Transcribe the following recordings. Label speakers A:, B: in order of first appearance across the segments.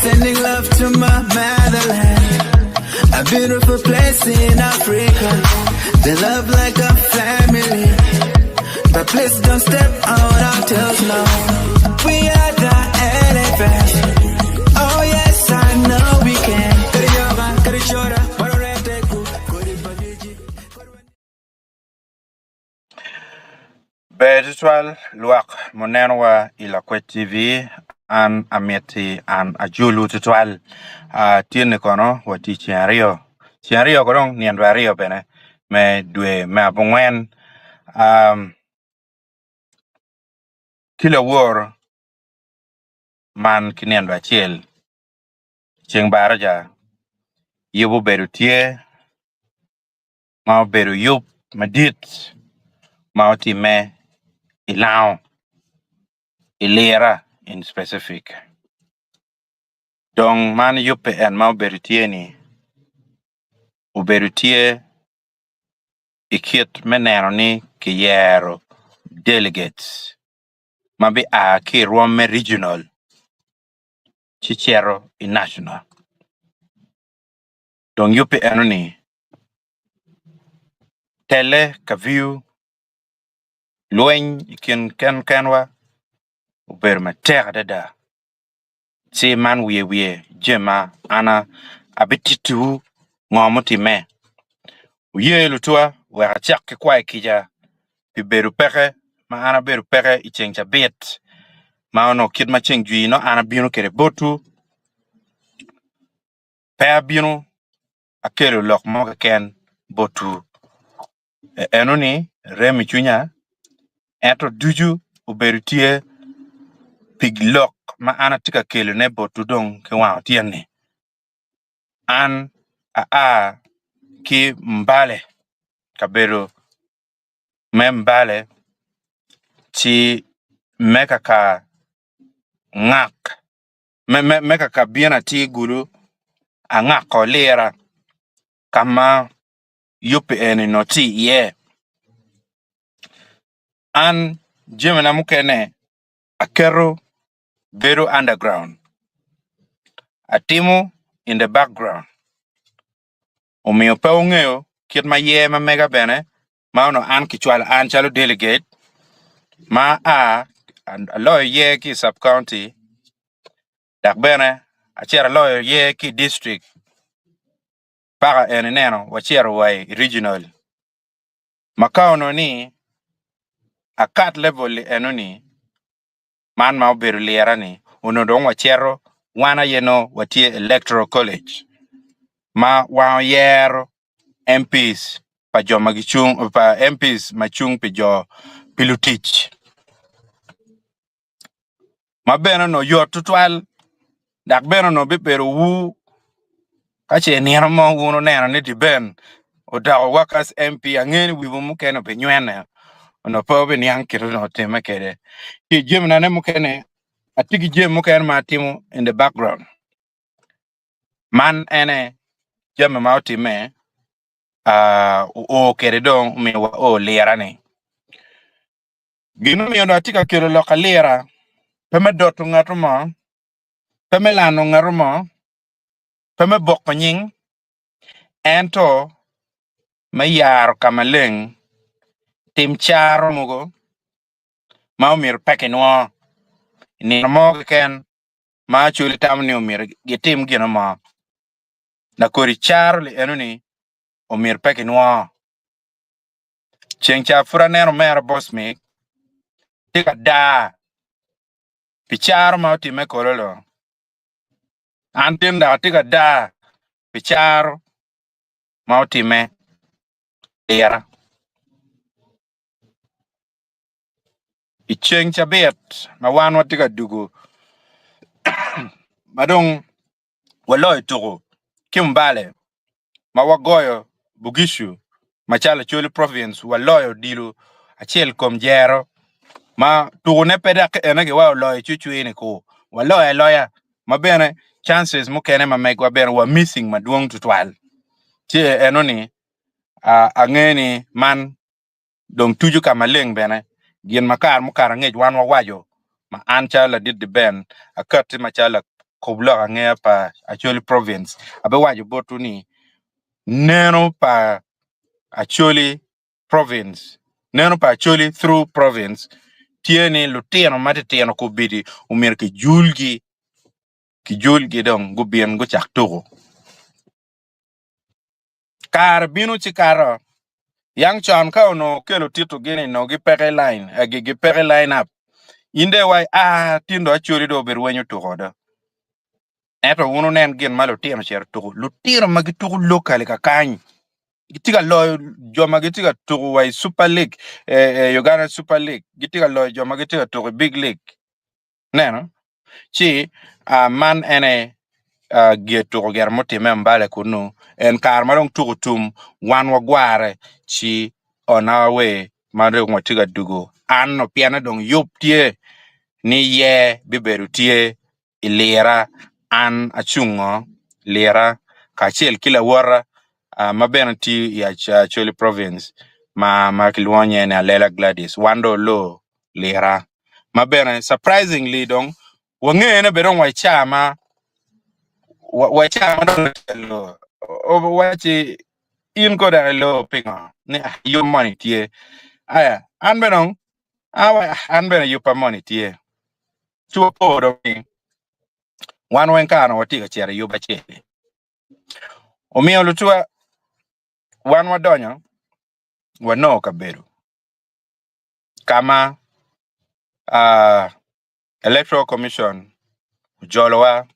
A: Sending love to my motherland, a beautiful place in Africa. They love like a family, but please don't step on our toes now. We are the elephants. Oh yes, I know we can. Kariyoga, karichora, waroreteku, koripagiji.
B: Ber tutwal lwak munenowa i Lakwec TV, an amiti an ajulu tutwal. Tyeni kono watye i ceng aryo, ceng aryo kono dong nino aryo bene me dwe me abongwen ki lawor man ki nino acel ceng baraja yub obedo tye. ma obedo yub madit ma otimme i lango i lira in specific dong man yubbe en ma obedo tye-ni obedo tye i kit me neno ni kiyero delegates ma bia ki i rwom me regional ci cito i national dong yubbe enoni Telle ka viyo lweny i kin kenkenwa obedo matek adada ci man wiye wiye jami ma an abitittiwu ngo mutimme. Wuye lutuwa wek acak ki kwayo kica pi bedo peke ma an abedo peke i ceng cabit ma onongo kit ma ceng jwi nongo an abino kwede botwu pe abino akelo lok mo keken botwu. Enoni rem i cwinya, ento ducu obedo tye pi lok ma an atye ka kelone botwu dong ki wang otyeno-ni. An aa ki Mbale, kabedo me Mbale, ci me kaka ngak me kaka bino atir gulu angako lira ka ma yubbe eni onongo tye iye. An jamina mukene aketo bedo underground atimo in the background omiyo pe wungeyo kit ma yer ma mega bene ma onongo an kicwalo an calo delegate ma aa aloyo yer ki i sub county dok bene acito aloyo yer ki i district paka en ineno wacito wa i regional ma ka onongo ni akat level enoni man ma obedo lira-ni onongo dong wacito wan aye nongo watye electoral college ma wan oyero MPs pa jo ma gicung pa MPs ma cung pi jo pi lutic ma bene onongo yot tutwal dok bene onongo bibedo wu ka ce nino mo wun wuneno ni Deben odoko workers MP ange ni wiwu mukene obinywene onongo pe wubiniang kit onongo timme kwede ki jamine mukene atye ki jami mukene ma atimo in the background Man ene jami ma otimme oo kwede dong omiyo wao lira-ni. Gin mumiyo dong atye ka kelo lok alira pe me doto ngat mo, pe me lano ngat mo, pe me boko nying, ento me yaro ka maleng tim caro mogo ma omyero pe kinwo i nino mo keken. ma Acholi tamo ni omyero gitim gin mo. Lakodi caro li eno-ni omyero pe kinwo. Ceng ca pud aneno omera Bosmic tye ka daa pi caro ma otimme Kololo. An tin dok atye ka daa pi caro ma otimme Lira. I ceng cabit ma wan watye ka dugo ma dong waloyo tuko ki Mbale ma wagoyo Bugisu macalo Acholi Province waloyo odilo acel kom jero ma tukone pe dok ene giwa oloyo cwicwi-ni ku waloyo aloya ma bene chances mukene ma megwa bene wa missing madwong tutwal ci enoni ange ni man. Dong tuco ka maleng bene gin ma kare mukato angec wan wawaco ma an calo ladit Deben akatti macalo lakub lok angeya pa Acholi Province abiwaco botwu ni neno pa Acholi Province neno pa Acholi through Province tye ni lutino matitino kubidi omyero kijulgi kijulgi dong gubin gucak tuko. Kare bino ci kato. Yang con ka onongo okelo tito gini onongo gipeke line, eh, gipeke line up. In dong iwaci, ah, tin dong Acholi dong obirwenyo tuko do. Ento wun wunen gin ma lutino ocito tuko. Lutino ma gituko locally kakany gitye ka loyo jo ma gitye ka tuko wa i Super League, eh, eh, Uganda Super League, gitye ka loyo jo ma gitye ka tuko i Big League. Neno? Ci ah, man ene ah, gye tuko gire mutimme Mbale kunnu. En kare ma dong tuko tum, wan wagware ci on our way ma dong watye ka dugo. An no pienne dong yub tye ni yer bibedo tye i lira an acungo lira kacel ki lawota ma bene tiyo i Acholi Province ma ma kilwongo nyinge ni Alela Gladys wan dong olor lira ma bene surprisingly dong wangene bene dong wa i caa ma wa i caa ma dong otelo owaci in ko dok ilor pingo ni ah yub moni tye aya an bene dong an bene yubba moni tye ci wapo dong ni wan weng kare watye ka cito i yub acel-li. Omiyo lutuwa wan wadonyo wanongo kabedo ka ma Electoral Commission ojolowa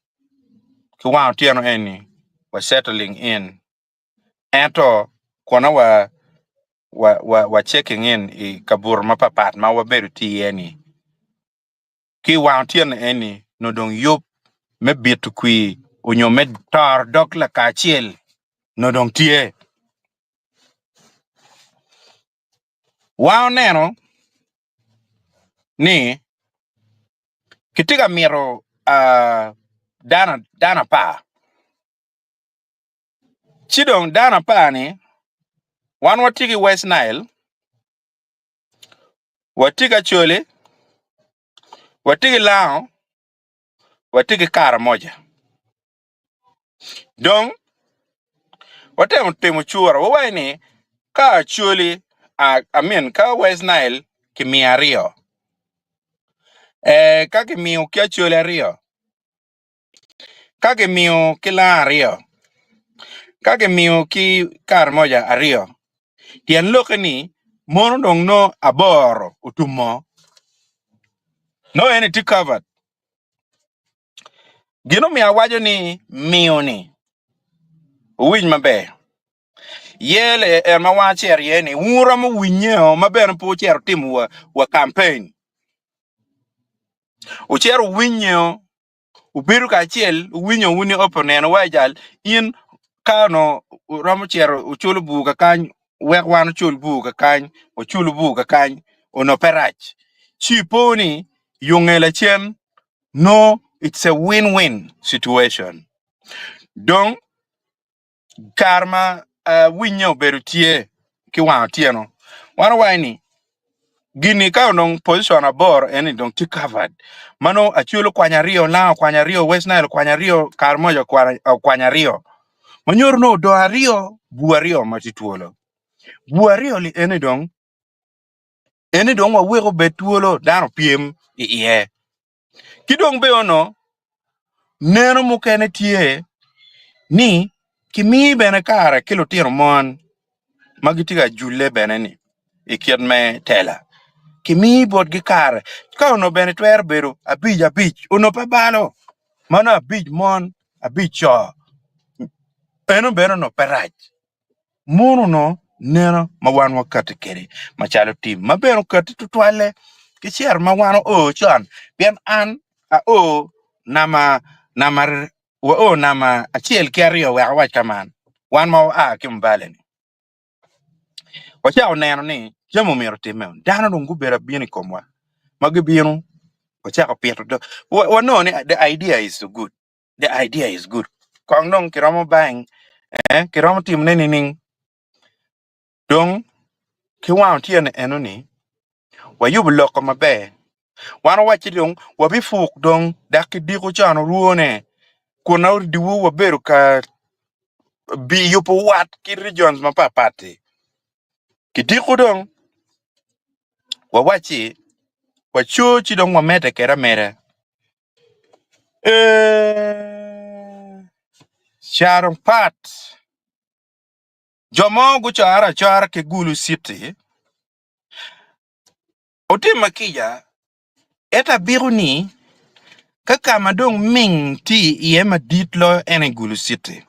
B: ki wang otyeno eni wa settling in ento kono wa wa checking in i kabuto mapapat ma wabedo tye iye-ni. Ki i wang otyeno eni nongo dong yub me bito kwir onyo me toro dog lakacel nongo dong tye. Wan oneno ni kitye ka mito dano apar ci dong dano apar-ni wan watye ki West Nile Watye ki Acholi, watye ki Lango, watye ki Karamoja. Dong watemo timo cura wawaco ni ka Acholi I mean ka West Nile kimiyo aryo, ee ka kimiyo ki Acholi aryo, ka kimiyo ki Lango aryo, ka kimiyo ki Karamoja aryo, Tyen lokke ni mono dong nongo aboro otumo nongo en itye covered. Gin omiyo awaco ni miyo ni wuwiny maber. Yele en ma wan acito iye ni wun wuromo winyeo ma bene pe wucito wutimo wa, wa campaign. Wucito wuwinyeo Wubedo kacel, wuwinyo wun ni Oprah oneno wa i jal, in ka onongo wuromo cito wuculo bur kakany, wek wan ocul bur kakany, waculo bur kakany, onongo pe rac. Ci ipo ni yo nge lacen, no it's a win-win situation. Dong kare ma winye obedo tye ki wang otyeno, wan owaco ni gini ka onongo position aboro eni dong tye covered ma nongo Acholi okwanyo aryo, Lango okwanyo aryo, West Nile okwanyo aryo, Karamoja okwanyo aryo ma nyuto nongo odong aryo bur aryo ma tye twolo. Bur aryo li eni dong eni dong waweko obed twolo dano opyem iye. Ki dong bene onongo neno mukene tye ni kimi bene kare ki lutino mon ma gitye ka julle bene-ni i kit me tela. Kimi botgi kare ka onongo bene twero bedo abic abic onongo pe balo mano abic mon abic co eno bene onongo pe rac. Mono onongo neno ma wan wakatti kwede macalo tim ma bene okatti tutwalle ki cito ma wan oo con pien an ao namba namba wao namba acel ki aryo wek awac kaman wan ma waa ki Mbale-ni wacako neno ni jami omyero otimme dano dong gubedo abino i komwa ma gibino wacako pito dog wanongo ni the idea is good the idea is good kong dong kiromo buying eh kiromo timone nining dong. Ki wang otyeno eno-ni, wayubo loko maber. Wan owacci dong wabipuk dong dok ki diko con orwone kun odiwu wabedo ka biyubo wat ki regions mapatpat-ti. Kidiko dong wawacci waco ci dong wamedde kwede ameda. Ee, caro pat. Jo mo gucore acora ki Gulu City otimma kica ento abiko ni ka ka ma dong ming tye iye madit loyo en i Gulu City.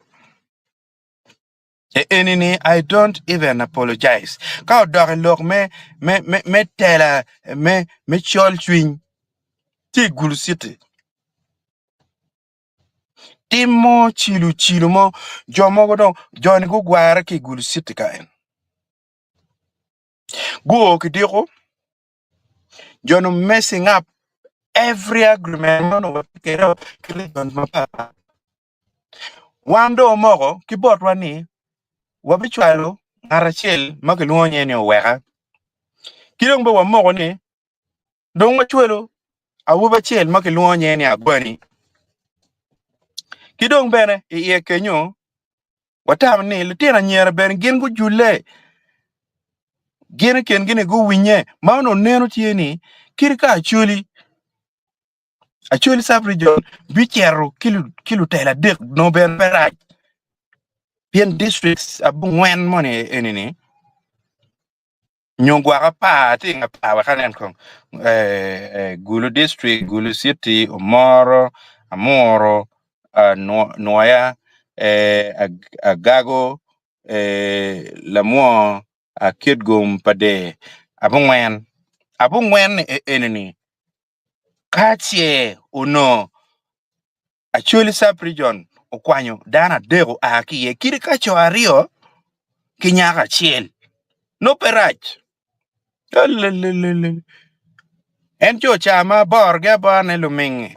B: E eni ni I don't even apologize ka odok i lok me me me me tela me me col cwiny tye i Gulu City. Tim mo cilo cilo mo jo mogo dong joni gugware ki i Gulu City ka en. Guo ki diko jo-nu messing up every agreement ma onongo watye kwede ki regions mapatpat. Wan dong omoko ki botwa ni wabicwalo ngat acel ma kilwongo nyinge ni Oweka ki dong bene wamoko ni dong wacwalo awobi acel ma kilwongo nyinge ni Agwani ki dong bene i iye kenyo Watamo ni litino anyira bene gin gujulle, gin i kingi-ni guwinye ma onongo neno tye ni kadi ka Acholi, Acholi sub-region bicito ki lutela adek nongo bene pe rac pien districts abongwen moni eni-ni nyo gwok apar tye i apar wek anen kong Gulu district, Gulu city, Omoro, Amuru, Nwoya, Agago, Lamwor, Kitgum pa Der abongwen abongwen eni-ni ka ce onongo Acholi sub region okwanyo dano adek oa ki iye kadi ka co aryo ki nyako acel nongo pe rac Alelelele. En co ca ma aborogi abora ni lumingi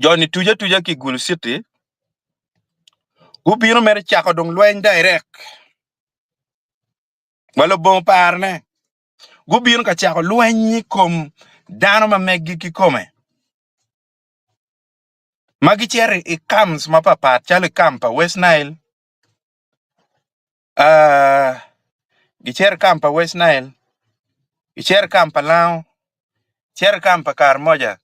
B: jo-ni tuc atuca ki i Gulu City gubino mere cako dong lweny direct wa lubongo parone gubino ka cako lweny i kom dano ma meggi kikome. Ma gicito i camps mapatpat calo i camp pa West Nile, gicito i camp pa West Nile, gicito i camp pa Lango, gicito i camp pa Karamoja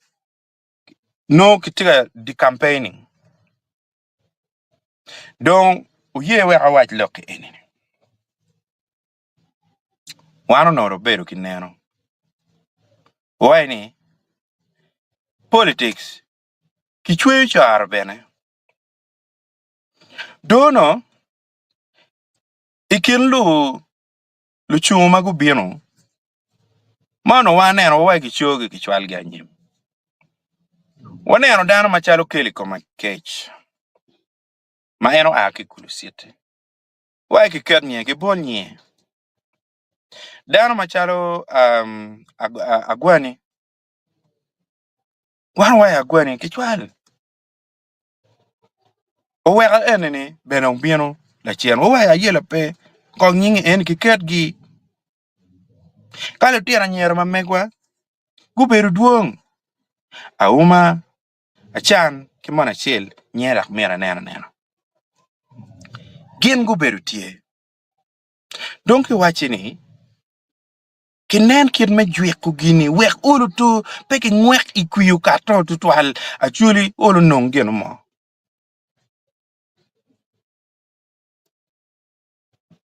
B: nongo kitye ka decampaigning dong wuye wek awac lok eni-ni. Wan onongo wabedo ki neno waci ni politics kicweyo caro bene dono i kin lucungu ma gubino ma onongo waneno wa kicogi kicwalgi anyim waneno dano macalo Kelly Komakech ma en oa ki i Gulu City. Wa kiket nye kibol nye. Dano macalo um, agwani, wan wa i agwani kicwal. Oweko eni-ni bene obino lacen. Wa i ayela pe, kong nyingi eni kiketgi. Ka lutino anyira ma megwa gubedo dwong, Auma, Acan ki mon acel nyinge dok myero anen anena. Gin gubedo tye. Dong kiwacci ni, Kinen kit me jwiko gini wek olo to pe kingwek i kwir okato tutwal, Acholi olo nong gin mo.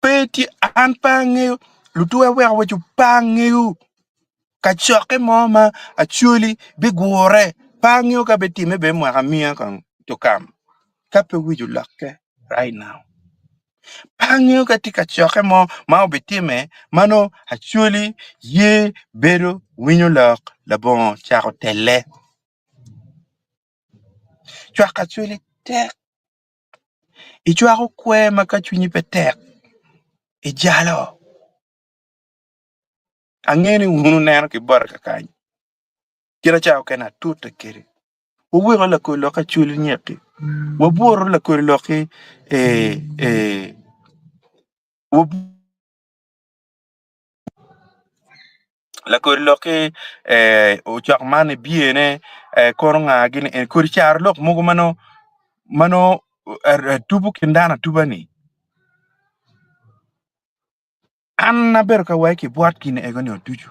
B: Pe tye, an pe angeyo, lutuwa weko waco pe angeyo kacokke mo ma Acholi bigure, pe angeyo ka bitimme bene mwaka miya kong to come ka pe wic olokke right now. Pe angeyo ka tye kacokke mo ma obitimme ma nongo Acholi ye bedo winyo lok labongo cako telle. Cwako Acholi tek. Icwako kwer ma ka cwinyi pe tek, ijalo. Angeyo ni wun wuneno ki bota kakany, kit acalo okene atute kwede. Wuweko lakodi lok acwali nyek-ki, wabworo lakodi lok-ki. Lakodi lok-ki ocok man ibiyene kono nga gini eni kodi caro lok mogo ma nongo tubo kin dano atuba-ni. An abedo ka wai ki bwot gin ego-ni ducu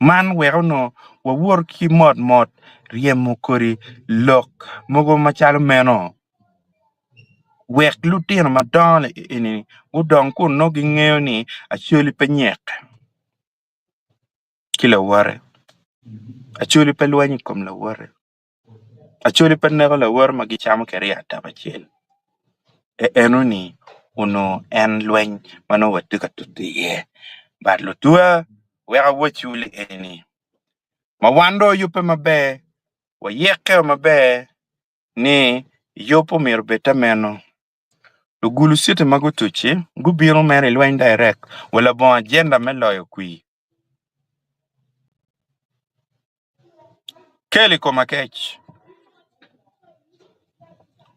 B: man wek onongo wawot ki mot mot ryemo kodi lok mogo macalo meno wek lutino madongo eni gudong kun nongo gingeyo ni Acholi pe nyek ki lawote, Acholi pe lwenyo i kom lawote, Acholi pe neko lawote ma gicamo kwede i atabo acel. Enoni onongo en lweny ma nongo watye ka tuto iye but lutuwa wek awacciwu li eni ma wan dong wayubbe maber wayeke maber ni yub omyero obed te meno. Lugulu citi ma gutucci gubino mere i lweny direct wa labongo agenda me loyo kwir. Kel i kom akec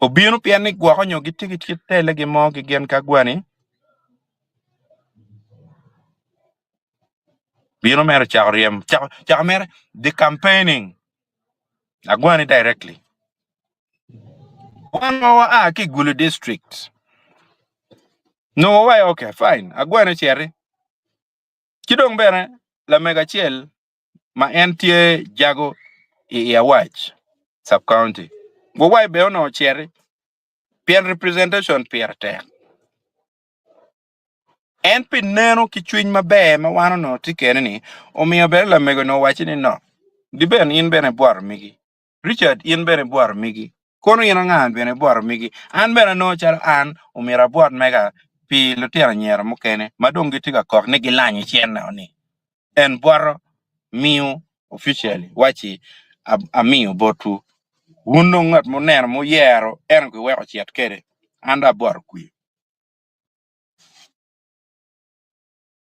B: obino pien ni gwoko nyo gitye ki kit telegi mo ki gin ki agwani bino mere ocako ryem cako mere the campaigning Agwani directly. Wan ma waa ki i Gulu district nongo wawaco okay fine Agwani ociti ki dong bene lamego acel ma en tye jago i Awac sub county wawaco bene onongo ociti pien representation pire tek. En pi neno ki cwiny maber ma wan onongo tye kwede-ni, omiyo bene lamego-ni owacce ni, No, di-ben in bene ibwoto megi. Richard, in bene ibwoto megi. Kono in anga bene ibwoto megi? An bene anongo calo an omyero abwot mega pi lutino anyira mukene ma dong gitye ka kok ni gilanyo cenneo-ni. En bwoto miyo officially wacci, Amiyo botwu. Wun dong ngat muneno muyero ento giweko ocit kwede, an dong abwoto kwe.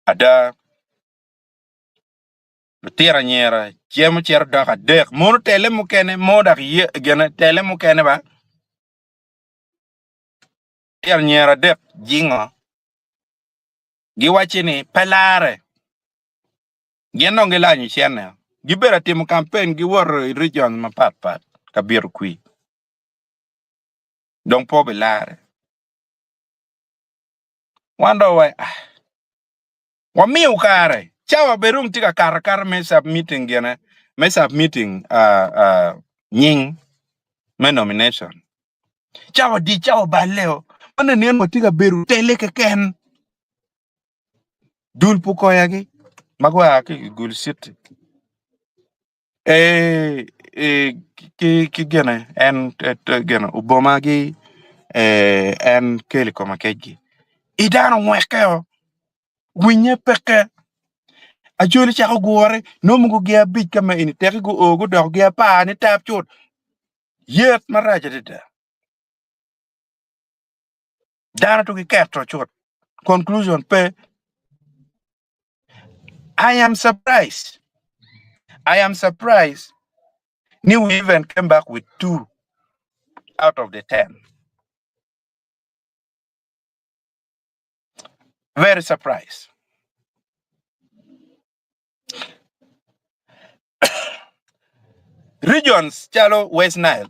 B: Ada, lutino anyira cemo cito dok adek mono tele mukene mo dok gine tele mukene ba lutino anyira adek jingo giwacci ni pe lare gin dong gilanyo cene gibedo atimo kampen giwoto i region mapat pat ka bito kwir dong pe obilare. Wan dong wa ah, wamiyo kare cawa bene dong tye ka kato akata me submitting gine me submitting uh, uh, nying me nomination cawa di cawa balle-o ma nen watye ka bedo tele keken dul pukoyagi ma gua ki i Gulu City e, e, ki, ki gine en e, gine obomagi e, en kelo i koma kecgi i dano ngwekeo winye peke Acholi cako gure nongo gugi abic ka ma eni teki guo gudoko gi apar ni tap cut yet marac adada dano to giketo cut conclusion pe I am surprised I am surprised ni we even came back with two out of the 10 very surprised regions calo West Nile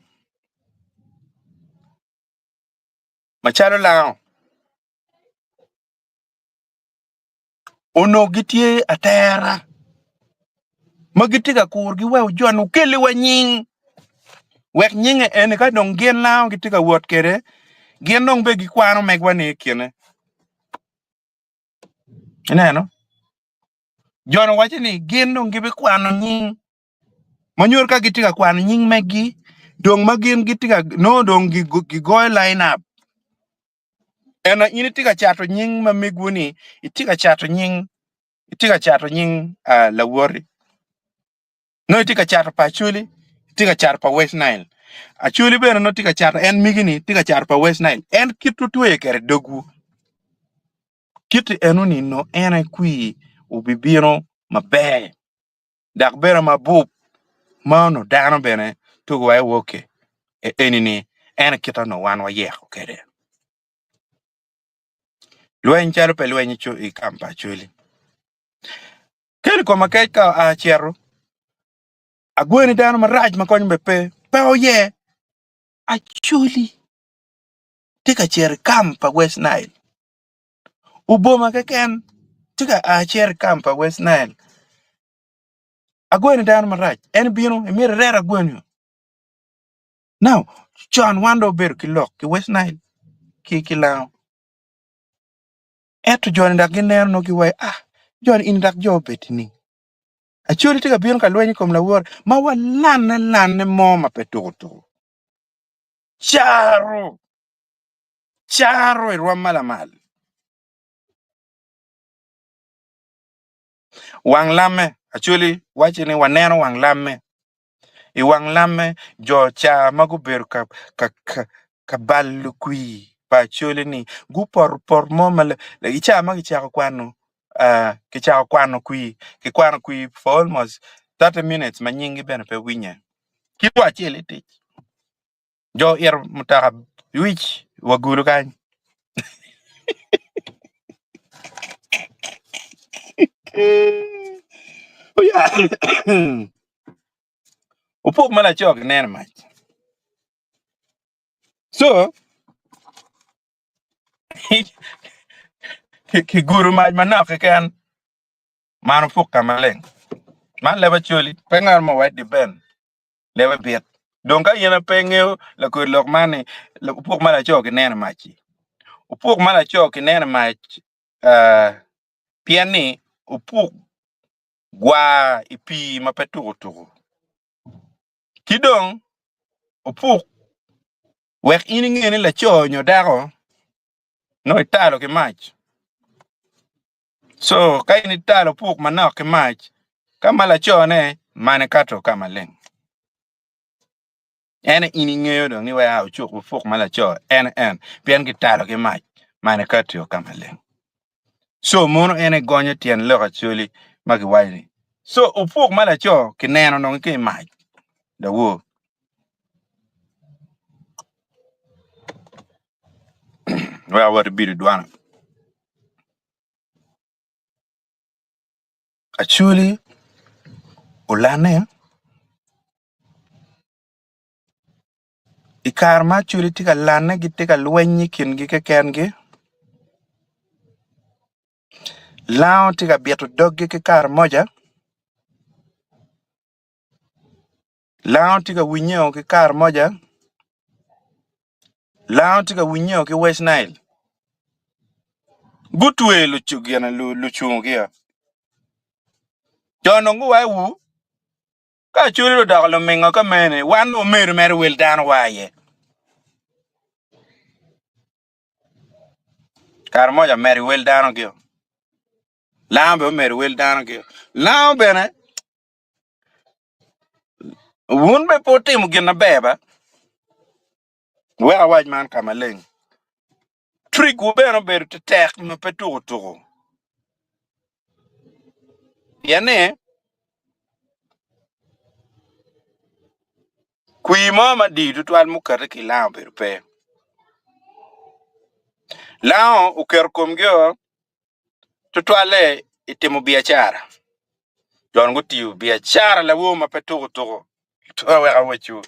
B: macalo Lango Onongo gitye atera ma gitye ka kurogi wek ojone okelliwa nying wek nyinge eni ka dong gin lango gitye ka wot kwede gin dong bene gikwano megwa-ni i kine. Ineno? Jo-ni waco ni gin dong gibikwano nying ma nyuto ka gitye ka kwano nying megi dong ma gin gitye ka nongo dong gigoyo line up. Ento in itye ka cato nying ma megwu-ni, itye ka cato nying, itye ka cato nying ah, lawoti. Nongo itye ka cato pa Acholi, itye ka cato pa West Nile. Acholi bene nongo tye ka cato en migi-ni, tye ka cato pa West Nile. En kit wutweye kwede dogwu. Kit enoni nongo en aye kwir obibino maber dok bene mabup ma onongo dano bene tugo wa iwoke eni-ni en aye kit onongo wan wayeko kwede. Lweny calo pe lweny i kamp pa Acholi. Keni koma kec ka oa cito, agweni dano marac ma konyo bene pe, pe oye. Acholi tye ka cito i kam pa West Nile. Oboma keken tye ka a cito i kam pa West Nile. Agweni dano marac, en bino, imito iret agweni. Now, con wan dong wabedo ki lok ki West Nile ki ki Lango. Ento joni dok gineno nongo giwaco, ah, joni ini dok jo obed ni. Acholi tye ka bino ka lweny i kom lawote ma walanne lanne mo ma pe tuko tuko. Caro! Caro i rwom ma lamal. Wang lamme, Acholi waco ni waneno wang lamme. I wang lamme, jo ca ma gubedo ka, ka, ka, ka balo kwir pa Acholi-ni gupoto poto mo ma i ca ma kicako kwano ah, kicako kwano kwir, kikwano kwir for almost 30 minutes ma nyinggi bene pe winye. Ki wa acel i tic. Jo ito mutoka wic wa gulu kany. Opuk ma laco kineno mac. So, kiguru mac manok keken, man opuk ka maleng. Man leb Acholi, pe ngat mo wek depend. Lebe bit. Dong ka in pe ingeyo lakodi lok man ni opuk ma laco kineno mac-ci, opuk ma laco kineno mac pien ni opuk gwar i pii ma pe tuko tuko. Ki dong opuk wek in inge ni laco nyo dako nongo italo ki mac. So ka in italo opuk manok ki mac, ka ma lacone mane kato ka maleng. En in ingeyo dong ni wek ocuk opuk ma laco en en pien kitalo ki mac mane kato ka maleng. So mono en egonyo tyen lok acholi ma kiwaco ni so opuk ma laco kineno dong ki i mac lawor. Wek awot ibido dwana. Acholi olanne i kare ma acholi tye ka lanne gitye ka lweny i kingi kekengi lango tye ka bito doggi ki karamoja lango tye ka winyeo ki karamoja lango tye ka winyeo ki West Nile gutwe lucungi-o jo dong guwaco wu Ka Acholi odoko lumingo ka mene, wan omedo mere wel dano wa aye. Kare moja omedo wel dano gio. Lango bene omedo wel dano gio. Lango bene, wun bene pe wutimo gin maber ba. Wek awac man ka maleng. Trick-wu bene obedo tetek ma pe tuko tuko. Pien ni, kwir mo madit tutwal mukati ki i lango obedo pe. Lango oketo komgio tutwalle i timo biacara. Jon gutiyo biacara lawor ma pe tuko tuko. Wek awacwu.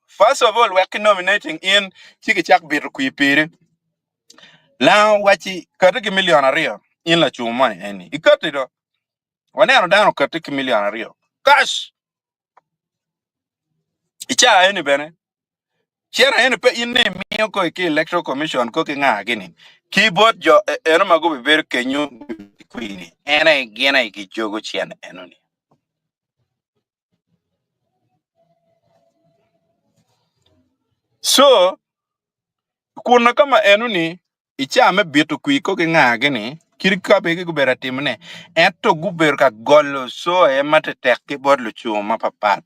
B: First of all, wek ki nominating in ci kicak bito kwir piri. Lango wacci kati ki milion aryo in lacung moni eni. Ikati do. Waneno dano okati ki milion aryo. Cash! I caa eni bene, cene eni pe in ni imiyo ko ki electoral commission ko ki nga gini. Ki bot jo eno ma gubibedo kenyo kwir-ni, en aye gin aye gijogo cene eno-ni. So, kun ka ma eno-ni, i caa me bito kwir ko ki nga gini, kit ka bene gubedo ka timone, ento gubedo ka golo co aye ma tetek ki bot lucungo mapapat.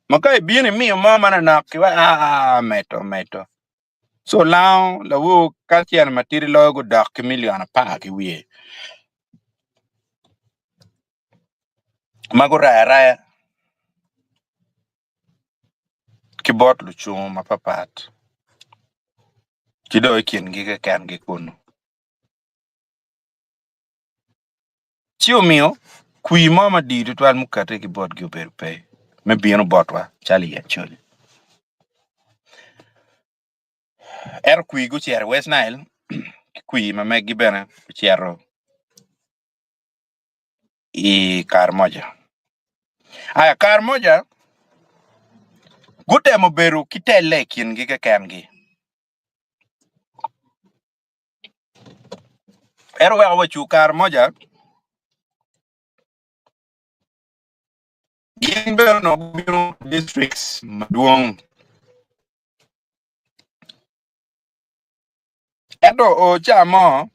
B: Ma ka ibino imiyo mo manonok ki wa aa meto meto. So lango lawor ka cene matidi loyo gudok ki milion apar ki wiye ma gurayo araya ki bot lucungo mapapat ki dong i kingi kekengi kunu. Ci omiyo kwir mo madit tutwal mukette ki botgi obedo pe me bino botwa calo i Acholi. Ento kwir gucito i West Nile ki kwir ma meggi bene ocito i Karamoja. Aya Karamoja gutemo bedo ki telle i kingi kekengi. Ento wek wacu Karamoja gin bene onongo gubino districts madwong. Ento o ca mo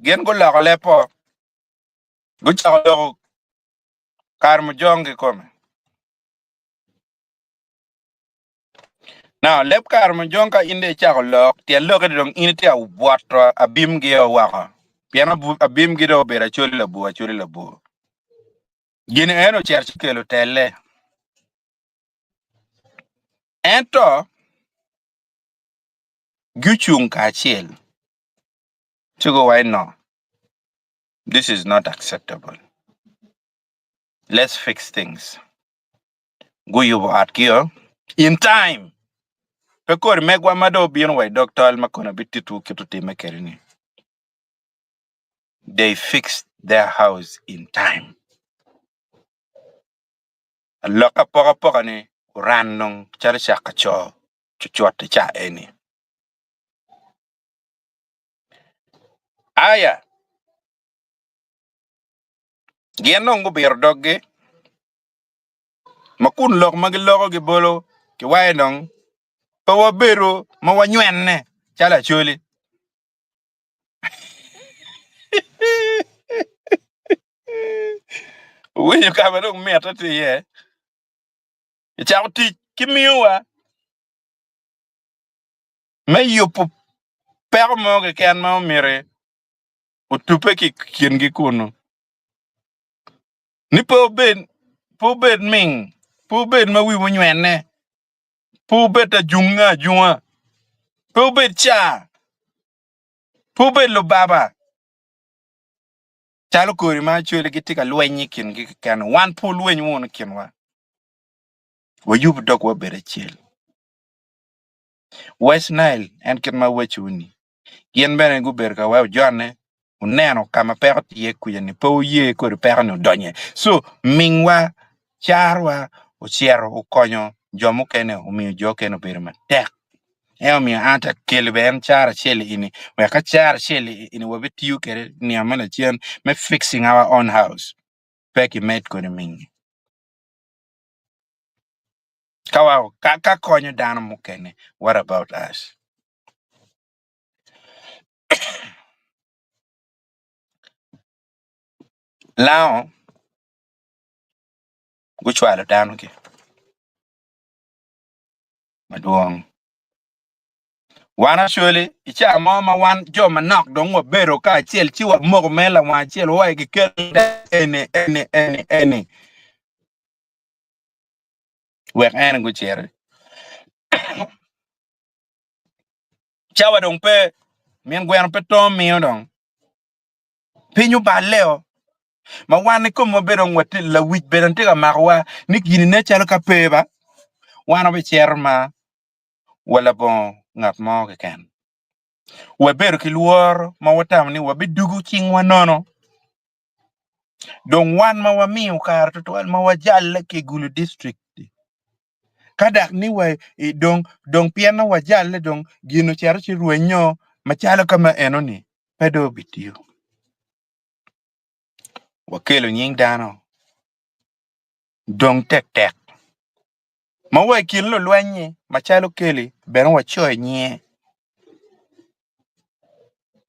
B: gin guloko lepo gucako loko Karamojong kikome. Now leb Karamojong ka in dong icako lok tyen lokke ni dong in itye ka bwoto abimgi o woko pien abimgi dong obedo acholi labwor acholi labwor. Gin eno ocito ci okelo telle. Ento gucung kacel ci guwaco ni no, this is not acceptable, let's fix things. Guyubo otgio in time. Pe kodi megwa ma dong obino wa i dog tol ma kono abititwu kit otimme kwede-ni. They fixed their house in time. Alok apokapoka-ni oran dong calo cak ka co cucut i ca eni. Aya, gin dong gubito doggi ma kun lok ma giloko gibolo ki waye dong pe wabedo ma wanywenne calo acholi. Wuwinyo ka ma dong mitte tye iye? Icako tic ki miyowa me yubo peko mo keken ma omyero otubbe ki i kingi kunnu. Ni pe wubed, pe wubed ming, pe wubed ma wiwu onywene, pe wubed ajunga ajunga, pe wubed car, pe wubed lubaba. Calo kodi ma acwele gitye ka lweny i kingi keken, wan pe wulweny wunu i kinwa. Wayub dogwa obed acel. West Nile en kit ma awacowu-ni, gin bene gubedo ka weko jone wuneno ka ma peko tye iye kuca-ni, pe wuye kodi peko-ni odonye. Co mingwa, carwa ocito okonyo jo mukene, omiyo jo okene obedo matek. En omiyo an atye ka kelo bene en caro acel eni, wek ka caro acel eni wabitiyo kwede nino me lacen me fixing our own house, pe kimed kodi mingi. Ka wa ka, ka konyo dano mukene, what about us? Lango gucwalo danogi madwong. Wan Acholi, i caa mo ma wan jo manok dong wabedo kacel ci wamoko me lawang acel wa i gikel eni eni eni eni wek en guciti. Cawa dong pe, min gweno pe to miyo dong. Piny oballe-o, ma wan i komwa bene dong watye lawic bene tye ka makowa ni gini nen calo ka pe ba, wan wabicito ma wa labongo ngat mo keken. Wabedo ki lworo ma watamo ni wabidugo cingwa nono. Dong wan ma wamiyo kare tutwal ma wajalle ki i Gulu district ka dok ni wa i dong dong pien ni wajalle dong gin ocito ci rwenyo macalo ka ma enoni pe dong obitiyo. Wakelo nying dano dong tektek ma wa i kin lulweny-nyi macalo Kelly bene wacoyo nyinge.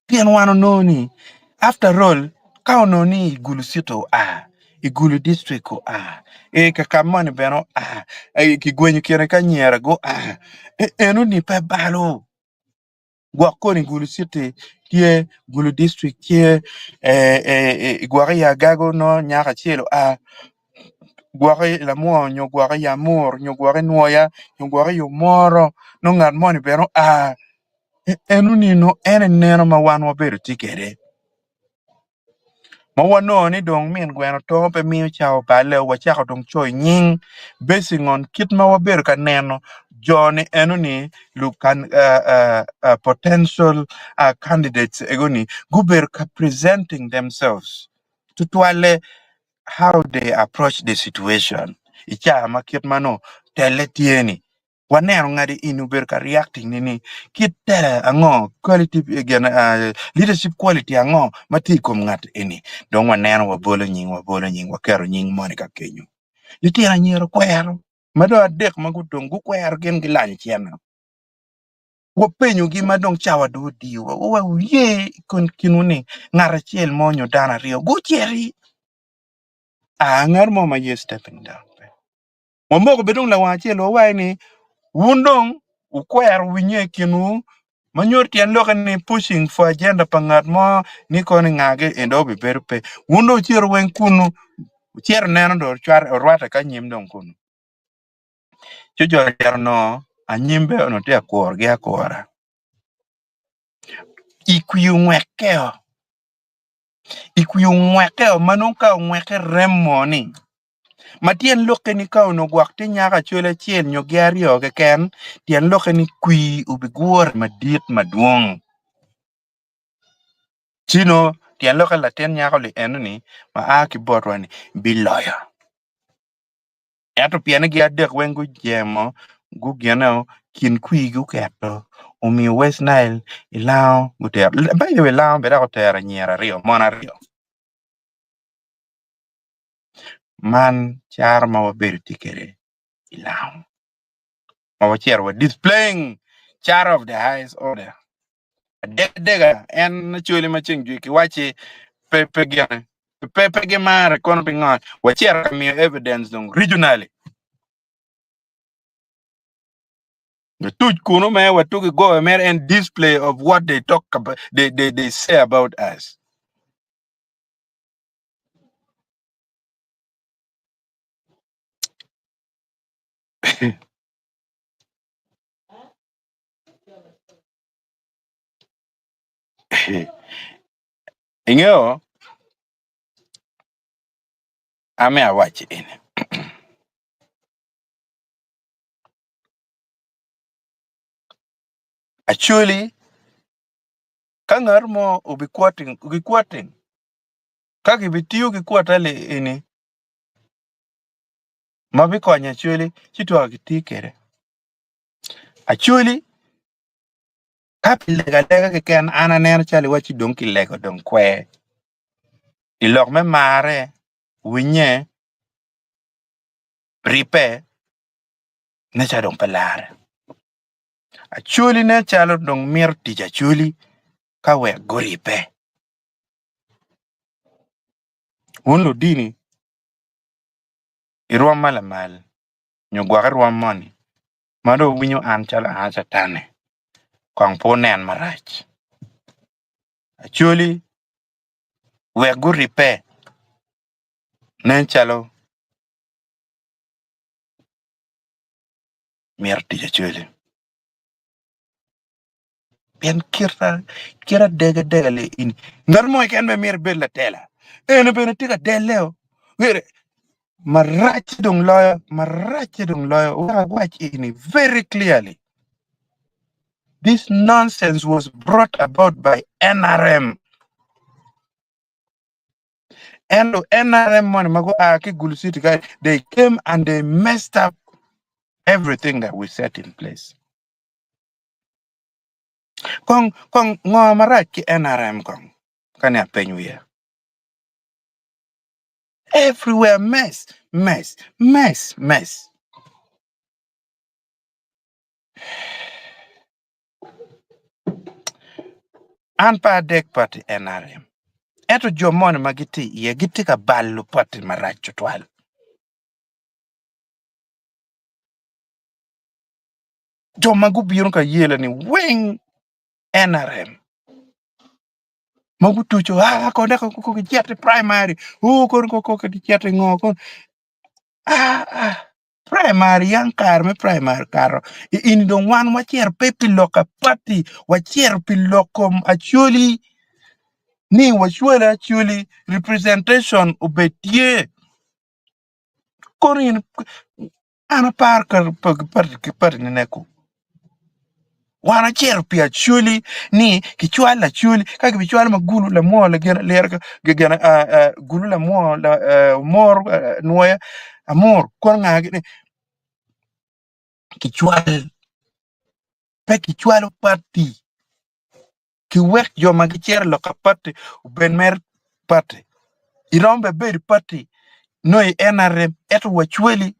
B: Pien wan onongo ni after all ka onongo ni i Gulu city oa, i Gulu district oa, e kaka moni bene oa, e kigwenyo kine ki anyira gua, e enoni pe balo. Gwok koni Gulu city tye, Gulu district tye, e, e, e, gwok i Agago nongo nyako acel oa, gwok i Lamwor nyo gwok i Amur nyo gwok i Nwoya nyo gwok i Omoro nongo ngat moni bene oa. Enoni nongo en aye neno ma wan wabedo tye kwede. Ma wanongo ni dong min gweno tongo pe miyo cawa oballe wacako dong coyo nying basing on kit ma wabedo ka neno jo ni eno ni potential candidates ego ni gubedo ka presenting themselves tutwalle how they approach the situation i caa ma kit ma nongo telle tye ni. Waneno ngati eni obedo ka reacting ni ni kit tela ango quality gin leadership quality ango ma tye i kom ngat eni dong waneno wabolo nying wabolo nying waketo nying moni ka kenyo litino anyira okwero ma dong adek ma gudong gukwero gin gilanyo cene wapenyogi ma dong cawa dong odiyowa wa wuye i kinwu ni ngat acel mo nyo dano aryo guciti aa ngat mo ma ye stepping down pe. Wamoko bene dong lawang acel wawaco ni, Wun dong wukwero winye i kinwu, ma nyuto tyen lokke ni pushing for agenda pa ngat mo ni kono ngagi en dong obibedo pe. Wun dong wucito weng kunnu, wucito neno dong orwatte ki anyim dong kunnu. Ci jo ocito onongo anyim bene onongo tye ka kurogi akura. I kwir ongwekkeo, i kwir ongwekkeo ma nongo ka ongwekke remo ni Ma tyen lokke ni ka onongo gwok tye nyako acol acel nyo gi aryo keken, tyen lokke ni kwir obigure madit madwong. Ci nongo tyen lokke latin nyako-li eno-ni ma a ki botwa-ni biloyo. Ento pien ni gin adek weng gujemo, gugine kin kwir guketo, omiyo West Nile i lango gutero. By the way, lango bene dok otero anyira aryo, mon aryo. Man caro ma wabedo tye kwede i lango ma wacito wa displaying caro of the highest order adega en acoli ma ceng jwi kiwacci pe pe gine pe pe gimare kono pingo wacito ka miyo evidence dong regionally Tuc kunu me watugi goyo mere en display of what they talk about, they say about us. Ingeyo ame awaci eni Acholi ka ngat mo obi quoting Ka gibitiyo ki kwota-li eni ma bikonyo Acholi, ci twero giti kwede. Acholi ka pi lego alega keken an aneno calo iwacci dong kilego dong kwer. I lok me marre, winye, ribbe, nen calo dong pe larre. Acholi nen calo dong mito tic Acholi ka wek guribbe. Wun ludini i rwom ma lamal nyo gwok i rwom moni ma dong wuwinyo an calo an a Catan-ni, kong pe wunen marac. Acholi wek guribbe nen calo mito tic Acholi. Pien kita kit adegadega li in ngat mo keken bene myero ibed latela ene bene tye ka delle-o Were maracce dong loyo maracce dong loyo wek awac eni very clearly this nonsense was brought about by NRM ento NRM moni ma gua ki Gulu City ka they came and they messed up everything that we set in place. Kong kong ngo marac ki NRM kong ka ni apeny wiya. Everywhere mess, mess, mess, mess. An pe adek party NRM. Ento jo moni ma gitye iye gitye ka balo party marac tutwal. Jo ma gubino ka yela ni weng NRM ma gutuco ah kono dok ko gicito i primary oh kono ko ko gicito i ngo kono ah ah primary yang kare me primary okato i ini dong wan wacito pe pi lok pa party wacito pi lok kom Acholi. Ni wacwali acwali representation obed tye. Kono in an aparo ka party ni neko. Wan wacito pi acholi ni kicwal acholi ka kibicwalo ma gulu lamwor lagin liro gin gulu lamwor mor nwoya amur kono nga gini kicwal pe kicwalo party kiwek jo ma gicito i loka party obed mere party iromo bene bedo i party nongo i NRM ento wacwali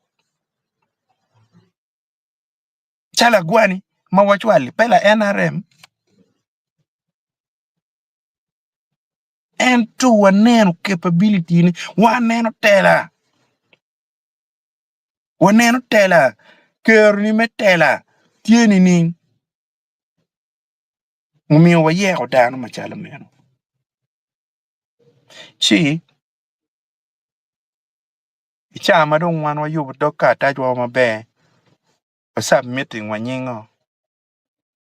B: Calo agwani ma wacwali pe la NRM ento waneno capability ni waneno tela waneno tela keroni me tela tye nining omiyo wayeko dano macalo meno ci I caa ma dong wan wayubo dog karatacwa maber, wa submitting wa nyingo,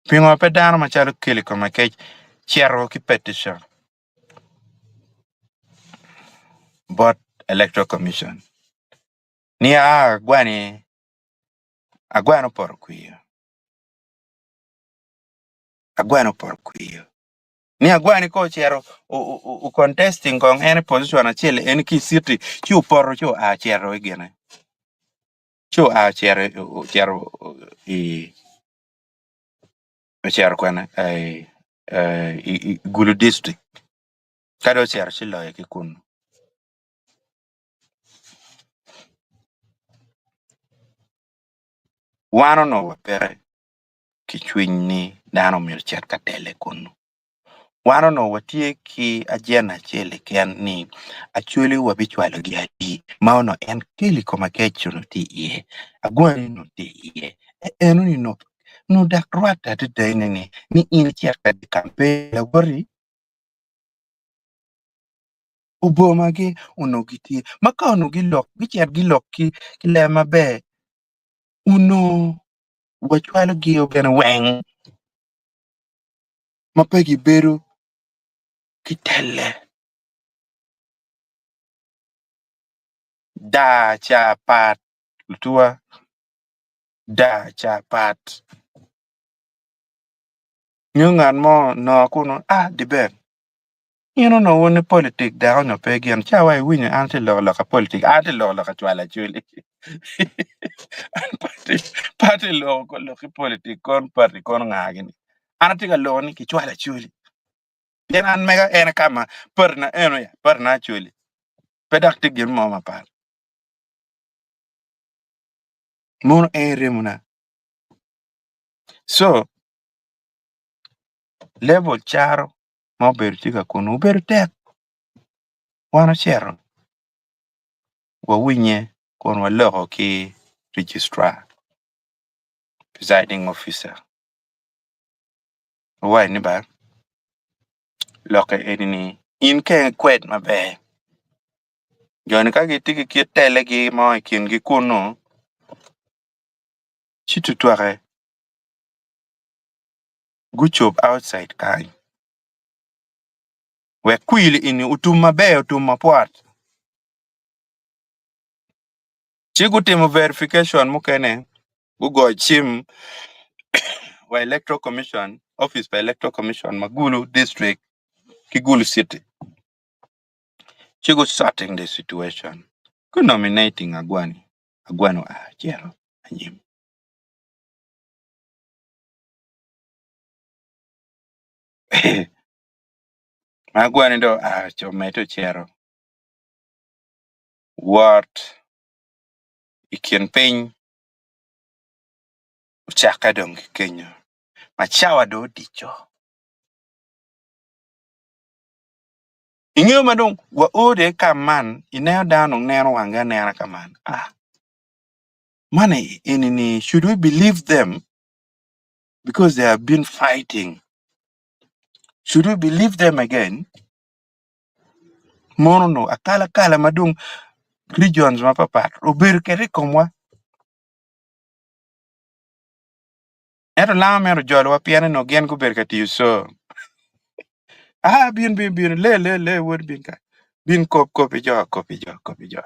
B: pingo pe dano macalo Kelly Komakec cito ki petition bot Electoral Commission ni aa agwani agwani opoto kwir, agwani opoto kwir. Ni agwani ka ocito o contesting kong en i position acel en ki i city ci opoto ci oa cito i gine ci oa ocito ocito i ocito kwene i Gulu district ka dong ocito ci loyo ki kunu. Wan onongo wapeke ki cwiny ni dano myero ocit ka tele kunu. Wan onongo watye ki ajenda acel keken ni Acholi wabicwalogi adi ma onongo en Kelly Komakech onongo tye iye, Agwani onongo tye iye, enoni onongo dok rwatte adada ni ni in icit ka dye kampen lawoti obomagi onongo gitye ma ka onongo gilok gicit gilok ki leb maber onongo wacwalogi bene weng ma pe gibedo ki telle. Daa ca pat lutuwa, daa ca pat. Nyo ngat mo onongo kunu ah di ber in onongo wun i politik dako nyo pe gin ca wa iwinyo an atye loko lok pa politik an atye loko lok acwalo acwali an pe atye loko lok ki politik kono party kono nga gini An atye ka loko ni kicwalo Acholi pien an mega en ka ma patina eno ya patina Acholi pe dok tye gin mo mapat mono en remona so level caro ma obedo tye ka kunu obedo tek wan ocito wawinye kun waloko ki registrar presiding officer. Owaco ni ba, lokke eni ni, in keng ikwed maber. Jo-ni ka gitye ki kit tellegi mo i kingi kunnu, ci tutwake gucob outside kany wek kwil eni otum maber otum mapwot. Ci gutimo verification mukene, gugoyo cim wa Electoral Commission, office pa Electoral Commission ma Gulu District ki Gulu City. Ci gu sorting the situation. Gu nominating Agwani, Agwani oa ocito anyim. Ma Agwani dong oa omedde ocito wot i kin piny ocakke dong ki kenyo ma cawa dong odico. Ingeyo ma dong wao dong i kam man ineno dano dong neno wangi anena ka man ah man eni-ni should we believe them because they have been fighting should we believe them again? Mono onongo akalakala ma dong regions mapapat obedo kwede i komwa. Ento lango meno ojolowa pien onongo gin gubedo ka tiyo co. Ah bin bin bin le le le wod bin ka bin kop kop i jo kop i jo kop i jo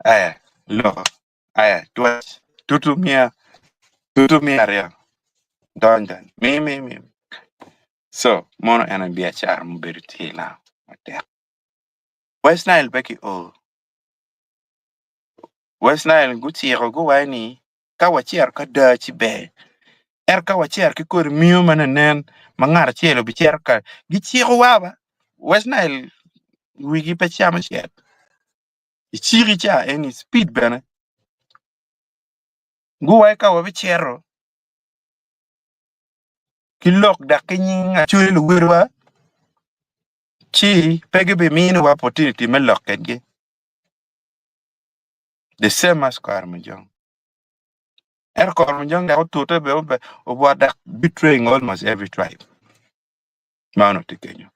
B: aya loko aya twec tutu miya tutu miya aryo dony dony mi mi mi so mono en aye biacara mubedo tye i lango matek West Nile pe ki o West Nile guciko guwaco ni ka wacito ka da ci ber ento ka wacito ki kodi miyo ma nen ma ngat acel obicito ka gicikowa ba West Nile wigi pe camo cet iciki ca eni speed bene guwaco ka wabicito ki lok dok ki nying Acholi luwotwa ci pe gibiminiwa opportunity me lok kwedgi. The same as Karamojong. Ento Karamojong dok otute bene obwot dok betraying almost every tribe ma onongo tye kenyo.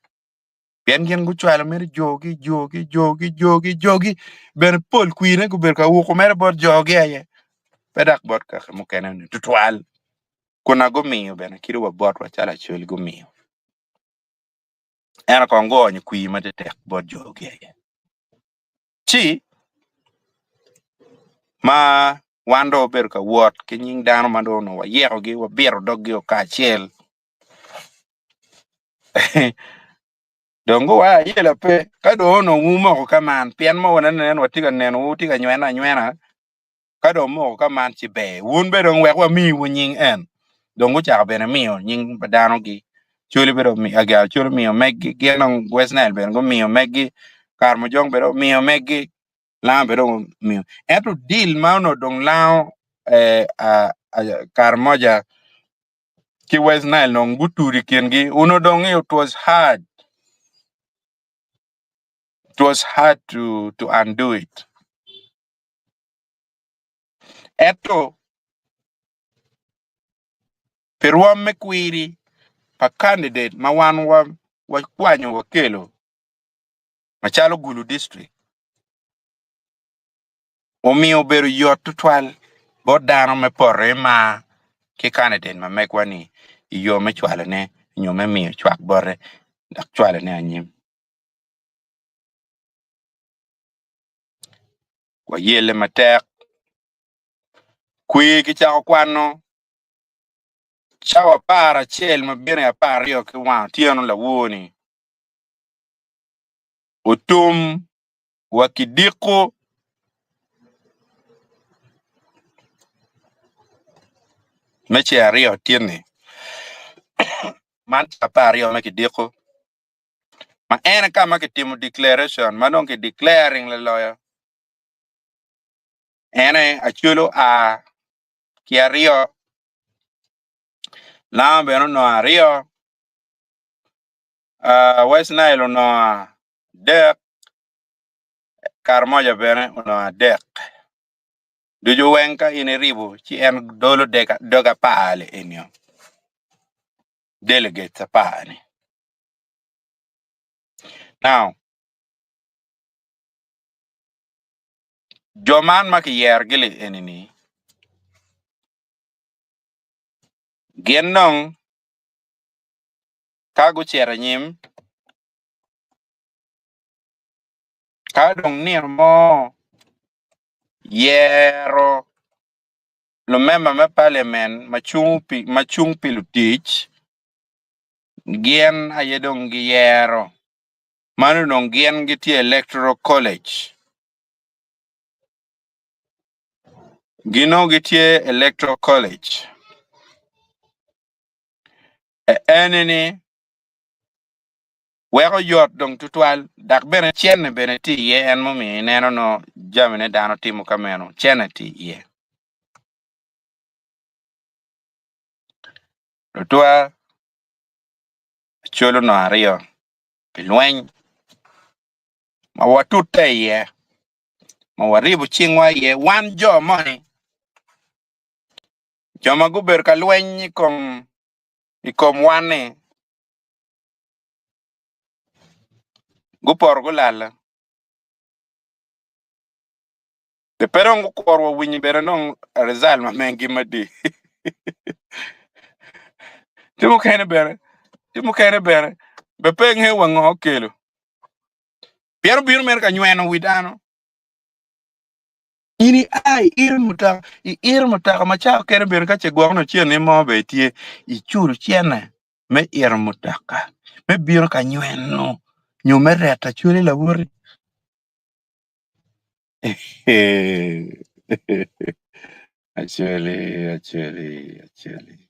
B: Pien gin gucwalo mere jogi, jogi, jogi, jogi, jogi bene pol kwine gubedo ka wuko mere bot jogi aye pe dok bot kaka mukene ni tutwal. Kuna gumiyo bene kadi wa botwa calo Acholi gumiyo. Ento kong guonyo kwir matetek bot jogi aye. Ci ma wan dong wabedo ka wot ki nying dano ma dong onongo wayekogi wabito doggi kacel dong guwaco ayela pe ka dong onongo wumoko ka man pien ma wanenen watye ka nenowu wutye ka nywene anywena ka dong wumoko ka man ci ber wun bene dong wek wamiwu nying en dong gucako bene miyo nying pa danogi Coli bene omiyo agero Coli omiyo meggi gin dong West Nile bene gumiyo meggi Karamojong bene omiyo meggi Lango bene omiyo ento deal ma onongo dong Lango Karamoja ki West Nile dong gutudo i kingi onongo dong it was hard it was hard to undo it ento pi rwom me kwiri pa kandidate ma wan wakwanyo wakelo macalo Gulu District omiyo obedo yot tutwal bot dano me poto i mar ki kandidate ma megwa-ni i yo me cwalone nyo me miyo cwak bote dok cwalone anyim. Wayelle matek Kwir kicako kwano cawa 11 ma bino i 12 ki wang otyeno lawor-ni otum wa kidiko me ceng aryo tin-ni man cawa 12 me kidiko ma en aye ka ma kitimo declaration ma dong ki declaring laloyo. En aye Acholi oa ki aryo, Lango bene onongo aryo, West Nile onongo adek, Karamoja bene onongo adek. Ducu weng ka in iribo ci en dolo dog apar-li enio, delegates apar-ni. Now, Jo man ma kiyerogi-li eni-ni gin dong ka gucito anyim ka dong nino mo yero lumemba me paliamen ma cung pi lutic gin aye dong giyero mano dong gin gitye electoral college. Ginongo gitye Electoral College. Eni-ni weko yot dong tutwal dok bene cene bene tye iye en mumiyo ineno nongo jamine dano timo ka meno cene tye iye. Lutwa colo no aryo pi lweny ma watute iye ma waribo cingwa iye wan jo moni, jo ma gubedo ka lweny i kom i kom wan-ni gupoto gulala pe dong gukuro wa winyo bene dong result ma megi madi ci mukene bene ci mukene bene. Be pe ingeyo wa ngo okelo. Pien obino mere ka nyweno wi dano. In ia iiro mutoka, iiro mutoka ma cawa kene bene ka ce gwok nongo cen ni mo bene tye, iculo cene me ito mutoka me bino ka nyweno nyo me reto acwali lawoti. Acwali, acwali, acwali.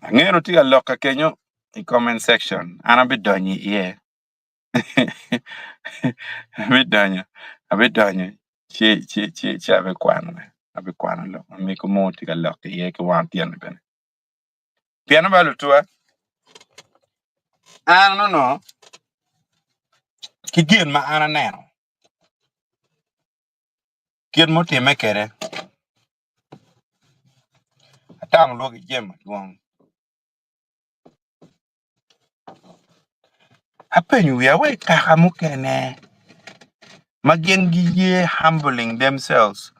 B: Angeyo ni wutye ka lok kenyo i comment section, an abidonyo iye. Abidonyo, abidonyo ci ci ci ci abikwanone, abikwano lok ma mego mo tye ka lok iye ki wang otyeno bene. Pien ba lutuwa, an onongo ki gin ma an aneno, kit mutimme kwede, atamo lwaki jami madwong. Apenyo wiya wa i kaka mukene ma gin giye humbling themselves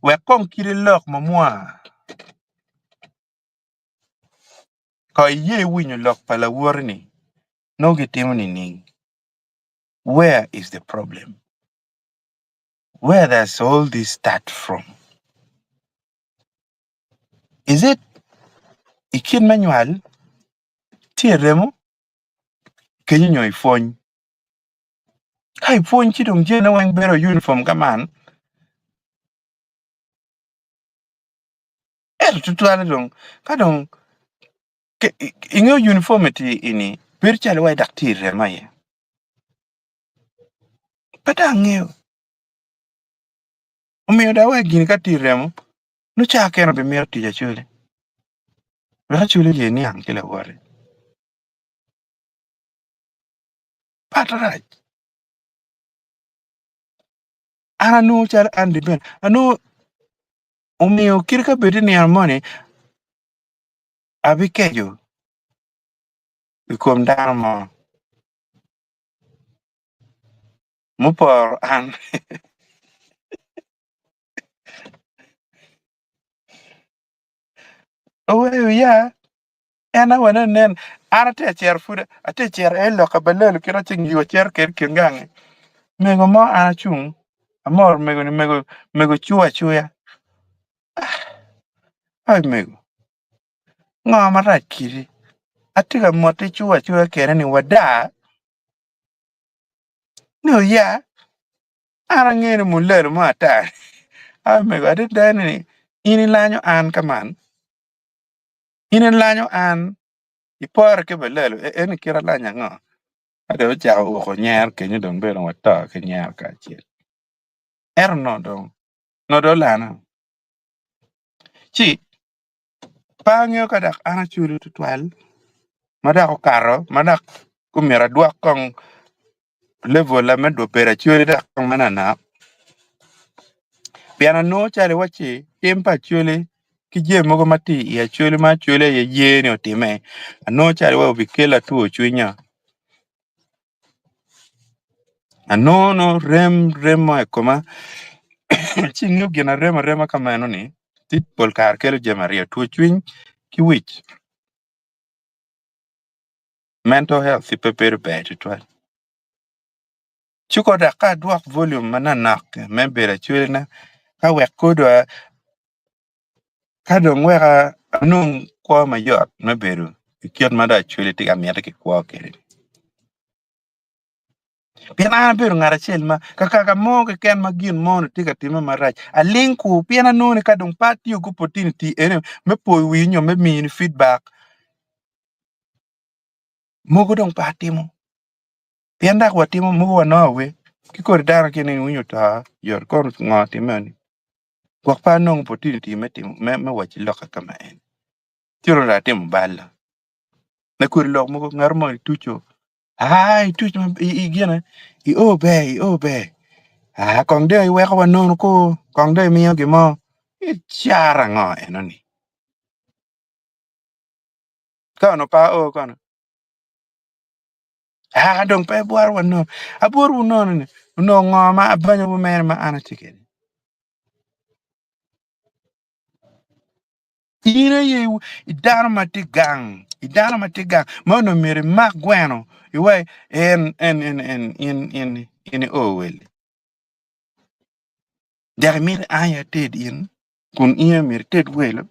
B: wek kong kite lok mamwa ko iye winyo lok pa lawoti-ni nongo gitimo nining? Where is the problem? Where does all this start from? Is it i kit me nywal, tye i remo, kenyo nyo i pwony? Ka i pwony ci dong jami weng bedo uniform ka man, ento tutwale dong ka dong ingeyo uniformity eni bedo calo iwaci dok tye i remo aye. Pe dong angeyo. Omiyo dong awek gini ka tye i remo, nongo ca kene obimito tic acwali wek acwali oye niang ki lawote. Pat rac. An anongo calo Andy bene anongo omiyo kit ka bed i nino moni abikeco i kom dano mo muporo an. Oweyo ya, en awene nen, an atye ka cito pud atye ka cito i loka balelo kit aceng yo acito kwede i kin gangi, mego mo an acung amoro mego ni mego mego cuyo acuya, ai mego ngo marac kiti atye ka moti cuyo acuya kene ni wada ni oya. An angeyo ni mulalo mo ata a mego adada ni in ilanyo an ka man in ilanyo an ipore ki balalo eni kit alanya ango ka dong ocako uko nyer kenyo dong bedo wato ki nyer kacel ento nongo dong nongo dong olana ci pe angeyo ka dok an aculo tutwal ma dok okato ma dok omyero adwok kong level-la me bedo acwali dok kong manana pien anongo calo iwacci tim pa acwali ki jami mogo ma tye i acwali ma acwali aye ye ni otime anongo calo iwaci obikela two cwinya anongo nongo rem rem mo i koma ci ingeyo gin arem arema ka meno ni ci pol kare kelo jami aryo two cwiny ki wic. Mental health pe bedo ber tutwal. Ci ko dok ka adwok volume manonok me bedo acwalina ka wek kodwa ka dong wek anong kwo mayot me bedo i kit ma dong acwali tye ka miti ki kwo kwede. Pien an abedo ngat acel ma kakaka mo keken ma gin mo ni tye ka timme marac aling ku pien anongo ni ka dong pe atiyo ki opportunity eni me poyo wii nyo me mini feedback Mogo dong pe atimo, pien dok watimo mogo wanongo awe ki kodi dano kine ni winyo to yot kono ngo time ni gwok pe anongo opportunity me timo me me waci loka ka ma en ci onongo dong atimo bal la me kodi lok mogo ngat mo ituco aa ituc ma i gine i o ber i o ber aa kong dong iweko wa nono ko kong dong imiyo gin mo i cara ngo eno ni. Ka onongo pe ao kono? Aa, dong pe abworo wa nono. Abworowu nono ni, onongo ngo ma abanyowu mere ma an atye kwede? In aye i dano ma tye gang, i dano ma tye gang ma onongo myero imak gweno iwai en en en en in in in i o weli. Dok imito an aye ated in kun in aye myero ited welo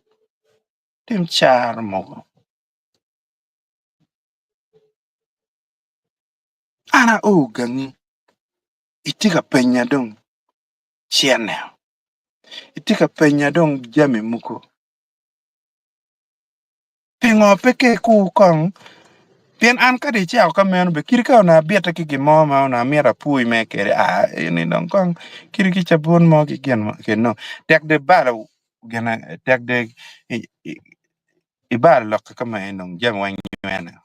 B: tim caro mogo. An ao gangi itye ka penya dong cene. Itye ka penya dong jami mogo. Pingo pe ka ikur kong? Pien an kadi icako ka meno bene kadi ka onongo abite ki gin mo ma onongo amito apwony mere kwede aa eni dong kong kadi ki cabun mo ki gin mo keno tek dong ibalo gine tek dong ibalo lok ka ma eni dong jami weng nywene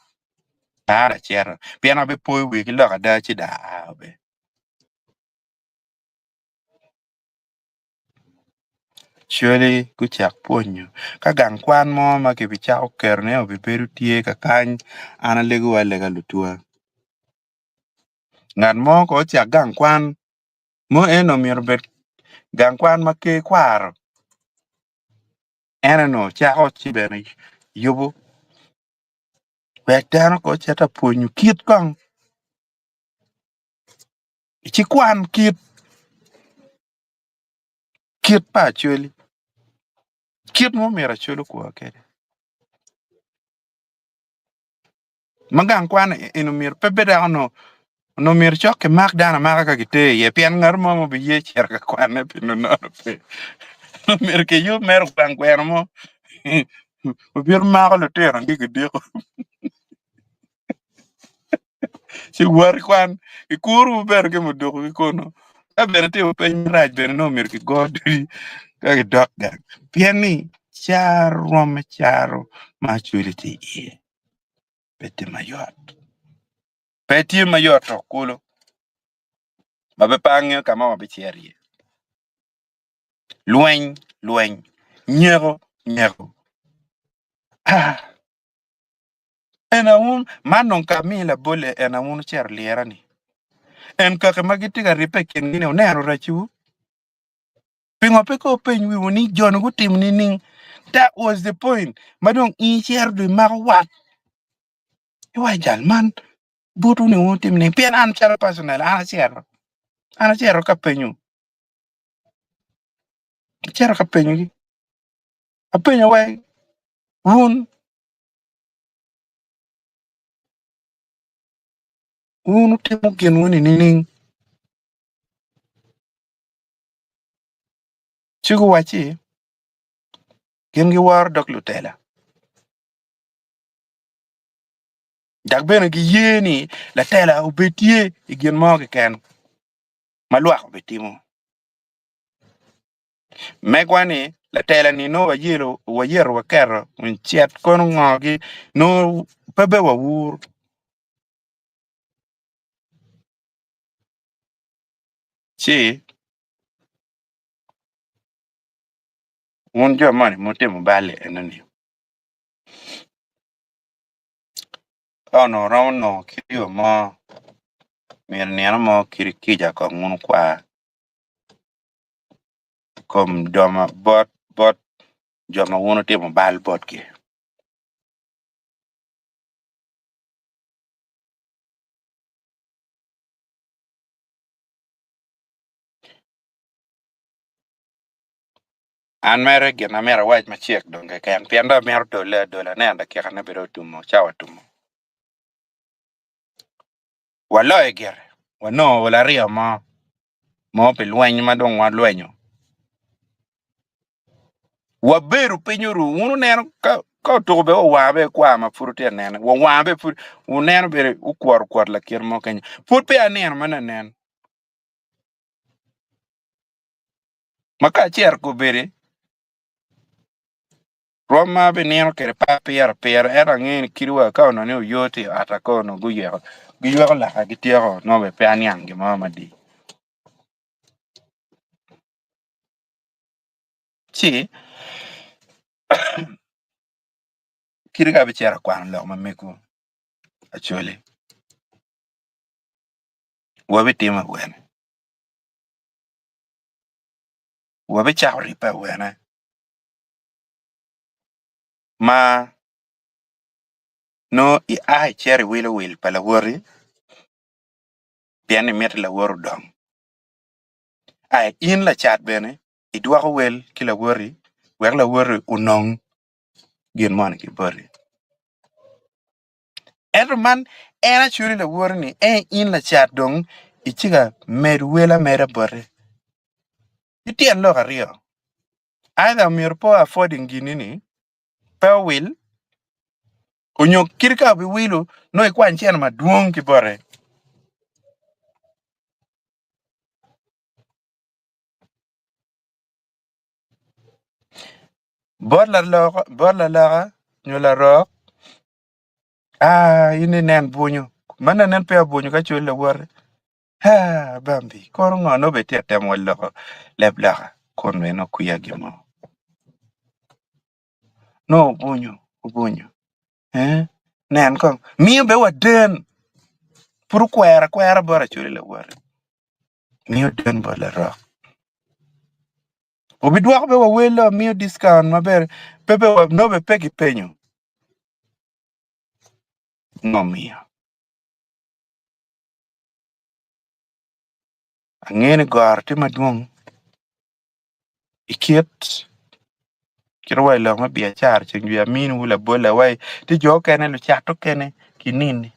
B: an acito pien abipoyo wii ki lok ada ci dong aa bene. Coli gucak pwonyo ka gang kwan mo ma kibicako ketone obibedo tye kakany an alegowu alega lutwa ngat mo kono ocak gang kwan mo eno myero obed gang kwan ma ker kwaro en onongo cako ci bene yubo wek dano kono ocit ka pwonyo kit kong ci kwan kit Kit pa Acholi, kit ma omyero Acholi okwo kwede. Ma gang kwan eni omyero pe bed dako onongo onongo myero cok kimak dano amaka ka gitye iye pien ngat mo ma obiye cito ka kwane pi nono pe. Onongo myero kiyub mere gang kwena mo obino mako lutino gi kidiko. Ci wot ikwan ikuru bene ki muduku ki kunu ka bene itimo peny marac bene nongo myero kigo dudi ka gidok gang pien ni caro rwom me caro ma Acholi tye iye pe tye mayot pe tye mayot to kulu ma pe angeyo ka ma wabicito iye lweny lweny nyeko nyeko ah. En aun, man dong ka amiyi labolle, en aun ocito lira-ni. En kaki ma gitye ka ribbe i kingi-ni wuneno racciwu? Pingo pe ka wupeny wiwu ni jo-ni gutimo nining? That was the point ma dong in icito dong imako wat iwaco jal man botwu-ni wun wutimo nining? Pien an calo personal an acito, an acito ka penyo, acito ka penyogi, apenyo wai wun Wun wutimo ginwu-ni nining? Ci guwacci, Gin giworo dog lutela, dok bene giye ni latela obed tye i gin mo keken ma lwak obitimo. Megwa-ni, latela-ni nongo wayelo wayero waketo cet kono ngogi nongo pe be wawur. Ci wun jo moni mutimo bal-li enoni, ka onongo wuromo nongo kit yo mo myero nino mo kadi kica kong wun wukwa i kom jo ma bot bot jo ma wun wutimo bal botgi. An mere gin ma myero awac macek dong keken pien dong amito dole adola aneno dakikane bene dong otumo cawa otumo. Waloyo gire wanongo wel aryo mo mo pi lweny ma dong walwenyo. Wabedo piny oru, wun wuneno ka ka otuko bene owanga bene kwar ma pud wutye ka nene, wawanga bene pud wuneno bene okwoto kwot lakite mo kenyo. Pud peya anino ma nanen. Ma ka acito kobedi, rwom ma abinino kwede pe apiro apira ento angeyo ni kadi wa ka onongo ni oyo tye i ot-ta ka onongo guyweko giyweko laka gityeko nongo bene pe aniang gin mo madit. Ci kadi ka abicito akwano lok ma mego Acholi wabitimo awene, wabicako ribbe awene. Ma nongo ia icito iwilo wil pa lawoti pien imito lawoti odong. Ai in lacat bene idwoko wel ki lawoti wek lawoti onong gin moni ki boti. Ento man en acwali lawoti ni en in lacat dong icika med wel ameda bote. Ki tyen lok aryo, either myero pe affording gini ni pe owil onyo kit ka obiwilo nongo ikwany cene madwong ki bote. Bot laloka nyo larok, aa in inen bwonyo man anen peya obwonyo ka cwali lawote. Aa Bambi kono ngo nongo bene itye ka temo wa loko leb loka kun bene nongo kwiya gin mo. Nongo obwonyo obwonyo ee nen kong miyo bene wa den pud okwero akwera bot Acholi lawote miyo den bot larok obidwoko bene wa wel dong miyo discount maber pe bene nongo bene pe kipenyo ngo omiyo. Angeyo ni goro tye madwong i kit kit wa i lok me biacara ceng jwi aminiwu labolle wa tye jo okene lucat okene kinini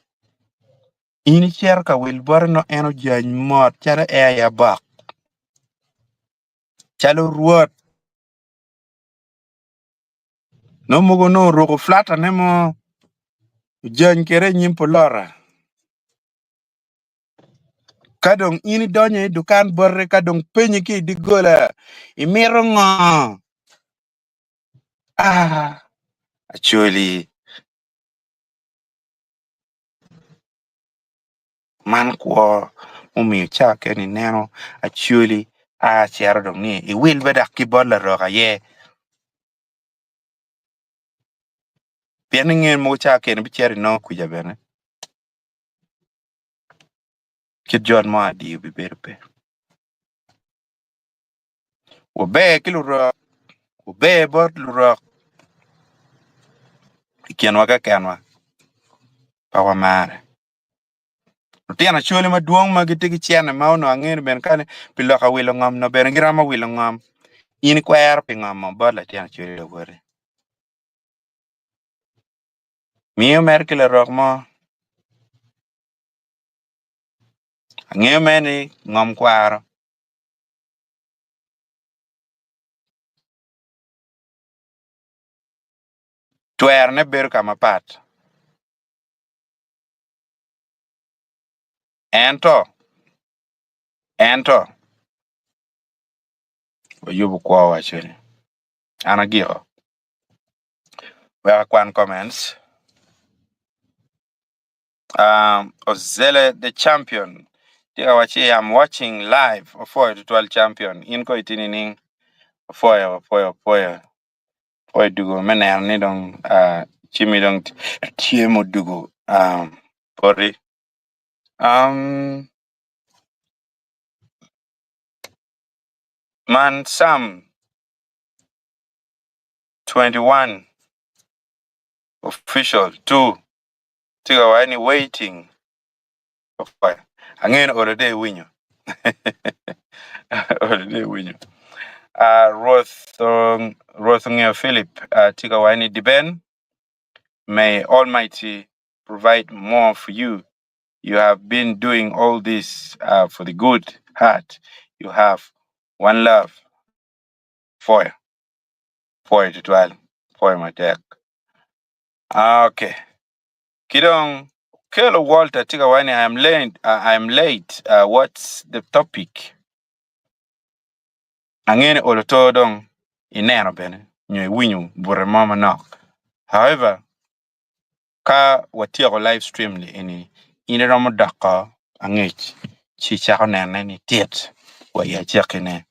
B: in icito ka wil bote nongo en ojany mot calo en aye abok calo rwot nongo mogo nongo oruko flatane mo ojany kwede i nyim pulota. Ka dong in idonyo i dukan bote ka dong penyi ki i doggola, imito ngo? Ah, Acholi, man kwo mumiyo ca kene ineno Acholi a cito dong ni iwil be dok ki bot larok aye. Pien inge mogo ca kene bicito inongo kwica bene. Kit jot mo adi obibedo pe. Waber ki lurok, waber bot lurok i kinwa kekenwa, pe wamare. Lutino acholi madwong ma gitye ki cene ma onongo angeyo ni bene kane pi lok awilo ngom no bene giromo wilo ngom. In ikwero pi ngom mo bot latin acholi lawoti. Miyo mere ki larok mo. Angeyo mere ni ngom kwaro. Twerone bedo ka mapat. Ento, ento, wayubo kwowa cwiny. An agiko. Wek akwan comments. Um, Ozele the champion. Tye ka wacci I'm watching live. Opwoyo tutwal champion. In ko itye nining? Opwoyo, opwoyo, opwoyo. Opwoyo dugo me neno ni dong uh, cimmi dong tye mudugo um, poti. Um, man Sam 21 official 2 tye ka waco ni waiting angeyo ni olo de iwinyo olo de iwinyo uh, Rwoth um, Rwoth ongeyo Philip uh, tye ka waco ni Diben may Almighty provide more for you you have been doing all this uh, for the good heart you have one love for you Pwoyo tutwal, pwoyo matek. Ah, okay. Ki dong Kelo Walter tye ka waco ni I am late, I am late. What's the topic? Angeyo ni olo to dong ineno bene nyo iwinyo bute mo manok. However, ka watyeko live stream ni eni, in iromo doko angec ci icako nene ni tit wa i acakine.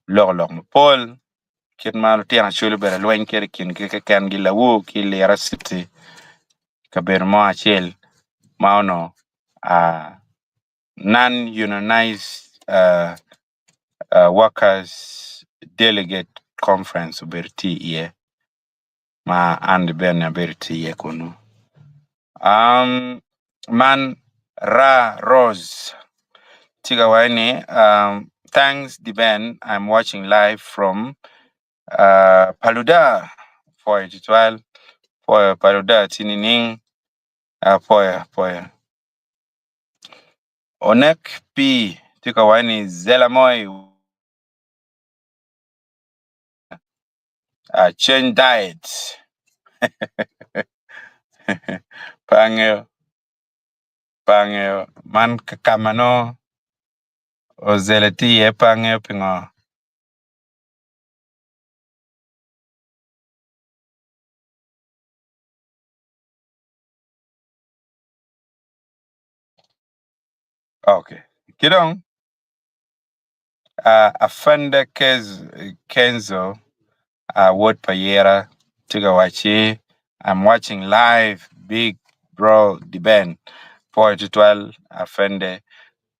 B: Loko lok mapol kit ma lutino Acholi obedo alweny kwede i kingi kekengi lawor ki Lira City kabedo mo acel ma onongo Non-Unionized Workers Delegate Conference obedo tye iye. ma an bene abedo tye iye kunu. Man Ra Rose tye ka waco ni thanks D'Ben I'm watching live from Paluda apwoyo tutwal apwoyo Paluda tye nining apwoyo apwoyo Onek P tye ka waco ni Zela Moi Change diet pe angeyo pe angeyo man ka ma nongo ozele tye iye pe angeyo pingo. Ok ki dong Afande Kenzo wod pa Yira tye ka wacci I'm watching live big bro D'Ben pwoyo tutwal Afande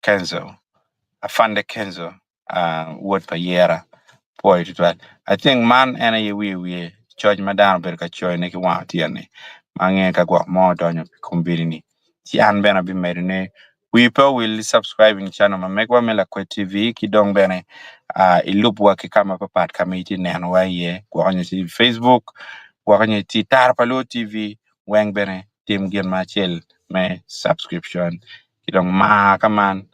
B: Kenzo Afande Kenzo wod pa Yera pwoyo tutwal I think man en aye wiye wiye coc ma dano obedo ka coyone ki wang otyeno-ni ma ange ka gwok mo odonyo i kom bino-ni ci an bene abimedone Wi pe owil i subscribing channel ma megwa me Lakwed TV ki dong bene ilubwa ki ka mapapat ka ma itye nenowa iye gwoko nyo itye i Facebook gwoko nyo itye i Tara pa Luo TV weng bene tim gin ma acel me subscription ki dong mar ka man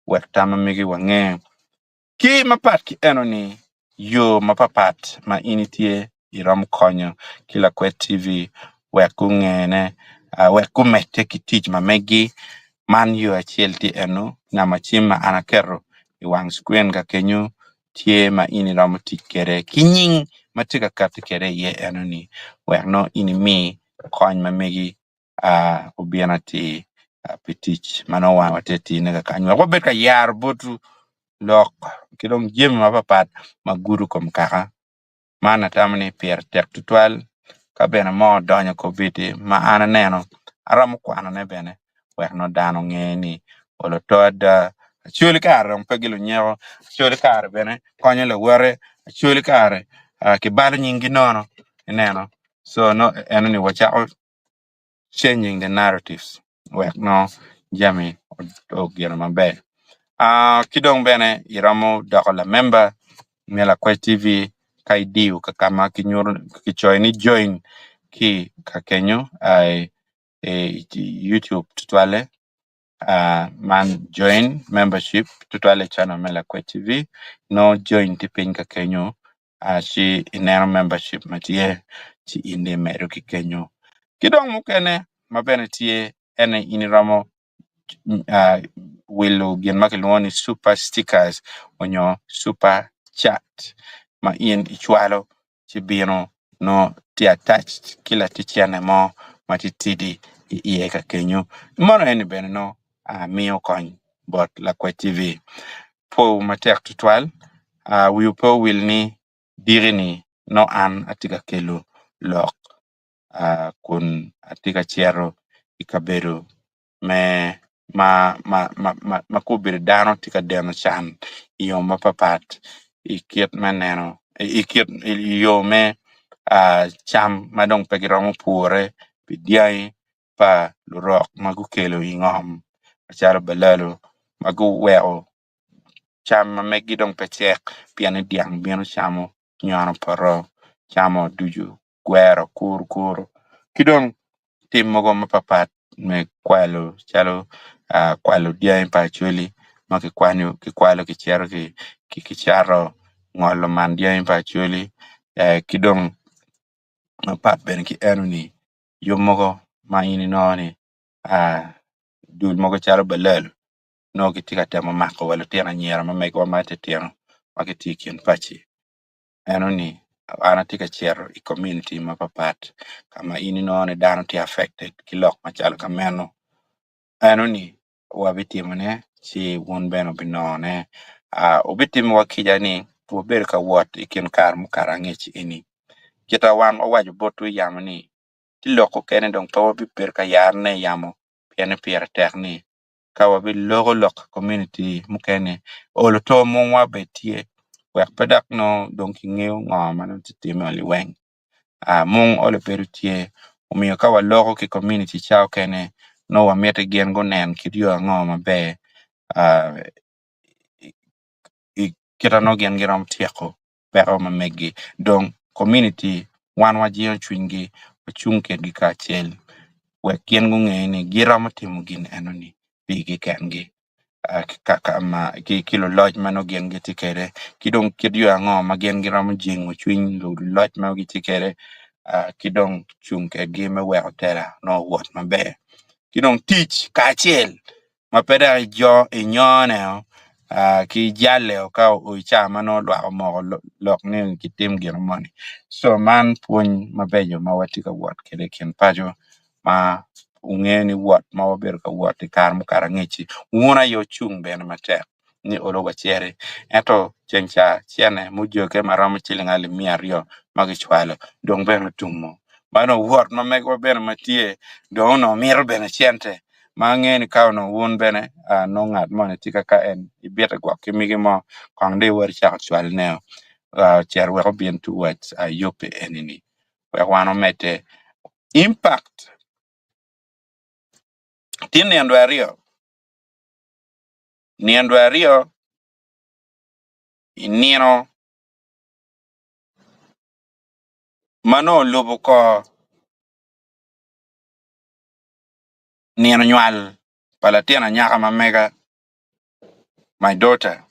B: wek tam ma megi wange. Ki mapat ki eno-ni, yo mapapat ma in itye iromo konyo ki Lakwed TV wek gungene, wek gumedde ki tic ma megi. Man yo acel tye eno, namba cim ma an aketo i wang screen ka kenyo tye ma in iromo tic kwede ki nying ma tye ka kati kwede iye eno-ni wek nongo in imi kony ma megi obino atir pi tic ma nongo wan watye ka tiyone kakany wek wabed ka yaro botwu lok ki dong jami mapatpat ma gudo kom kaka. Man atamo ni pire tek tutwal ka bene mo odonyo kombeddi ma an aneno aromo kwanone bene wek nongo dano onge ni olo to ada acoli kare dong pe gilunyeko acoli kare bene konyo lawote acoli kare kibalo nyinggi nono ineno so nongo enoni wacako changing the narratives wek nongo jami ogino maber. Ki dong bene iromo doko lamemba me Lakwec TV ka idiyo ka ka ma kicoyo ni join ki ka kenyo i YouTube tutwalle man join membership tutwalle i channel me Lakwec TV nongo join tye piny ka kenyo ci ineno membership ma tye ci in dong imedo ki kenyo. Ki dong mukene ma bene tye ene in iromo wilo gin ma kilwongo ni super stickers onyo super chat ma in icwalo ci bino nongo tye attached ki laticene mo ma titidi i iye ka kenyo mono eni bene nongo miyo kony bot Lakwec TV. Po matek tutwal wiwu pe owil ni diki-ni nongo an atye ka kelo lok kun atye ka cito i kabedo me ma kobedo dano tye ka deno can i yo mapapat i kit me neno i yo me cam ma dong pe giromo pure pi dyangi pa lurok ma gukelo i ngom macalo balalo ma guweko cam ma megi dong pe cek pien ni dyang bino camo nyono poto camo ducu gwero kurukuru ki dong tim mogo mapapat me kwalo calo kwalo dyangi pa acholi ma kikwalo kicito kicato ngolo man dyangi pa acholi ki dong mapat bene ki enoni yub mogo ma in inongo ni dul mogo calo balal nongo gitye ka temo mako wa lutino anyira ma megiwa ma titino ma gitye i kin paci enoni an atye ka cito i komuniti mapapat ka ma in inongo ni dano tye affected ki lok macalo ka meno enoni wabitimone ci wun bene wubinongone wubitimowa kica ni wabedo ka wot i kin kare mukato angec eni kita wan wawaco botwu yamo ni ci lok okene dong pe wabibedo ka yarone yamo pien ni pire tek ni ka wabiloko lok i komuniti mukene olo to mungwa bene tye wek pe dok nongo dong kingeyo ngo ma nongo tye ka timme liweng. Mung olo bedo tye omiyo ka waloko ki komuniti ca okene nongo wamiti gin gunen kit yo ango maber kit ma nongo gin giromo tyeko peko ma meggi dong komuniti wan wajingo cwinygi wacung kwedgi kacel wek gin gunge ni giromo timo gin enoni pigi kengi ki luloc ma nongo gin gitye kwede ki dong kit yo ango ma gin giromo jingo cwiny luloc ma gitye kwede ki dong cung kwedgi me weko tela nongo owot maber ki dong tic kacel ma pe dok inyone ki jalle ka oo i cawa ma nongo lwak omoko lok ni gitim gin moni co man pwony mabeco ma watye ka wot kwede i kin paco ma wungeyo ni wot ma wabedo ka wot i kare mukato angec-ci wun aye wucung bene matek ni olo waciti ento ceng ca cene mujoge ma romo ciling alip miya aryo ma gicwalo dong bene otumo ma dong wot ma megwa bene ma tye dong onongo mito bene cente ma angeyo ni ka onongo wun bene nongo ngat moni tye ka en ibite gwok ki migi mo kong dong iwot icako cwalone ocito wek obin towards yubbe eni-ni wek wan omedde impact tye nino aryo, nino aryo i nino ma nongo olubo kor Nino nywal pa latin anyaka ma mega, my daughter,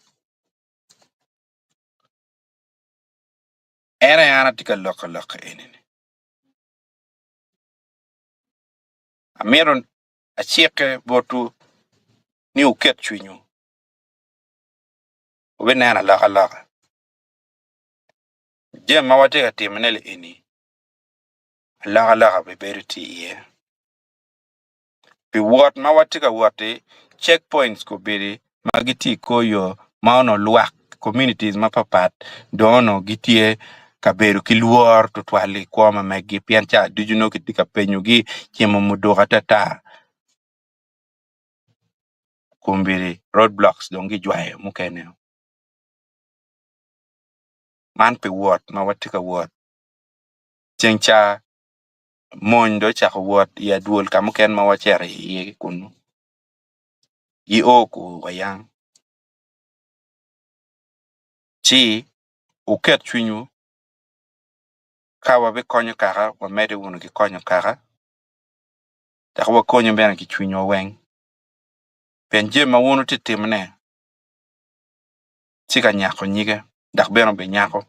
B: en aye an atye ka loko lok eni-ni. Amito acikke botwu ni wuket cwinywu, wubineno alokaloka. Jami ma watye ka timone eni alokaloka bibedo tye iye. Pi wot ma watye ka wot-ti, checkpoints gubedo ma gitye i kor yo ma onongo lwak communities mapatpat dong onongo gitye ka bedo ki lworo tutwal i kwo ma meggi pien ca ducu nongo kitye ka penyogi cimo muduku atata kombeddi road blocks dong gijwayo mukene man pi wot ma watye ka wot ceng ca Mony dong ocako wot i adwol ka mukene ma wacito iye ki kunnu gio wa yang ci wuket cwinywu ka wabikonyo kaka wamedde wunu ki konyo kaka dok wakonyu bene ki cwinywa weng pien jami ma wun wutye ka timone tye ka nyako nyige dok bene obinyako.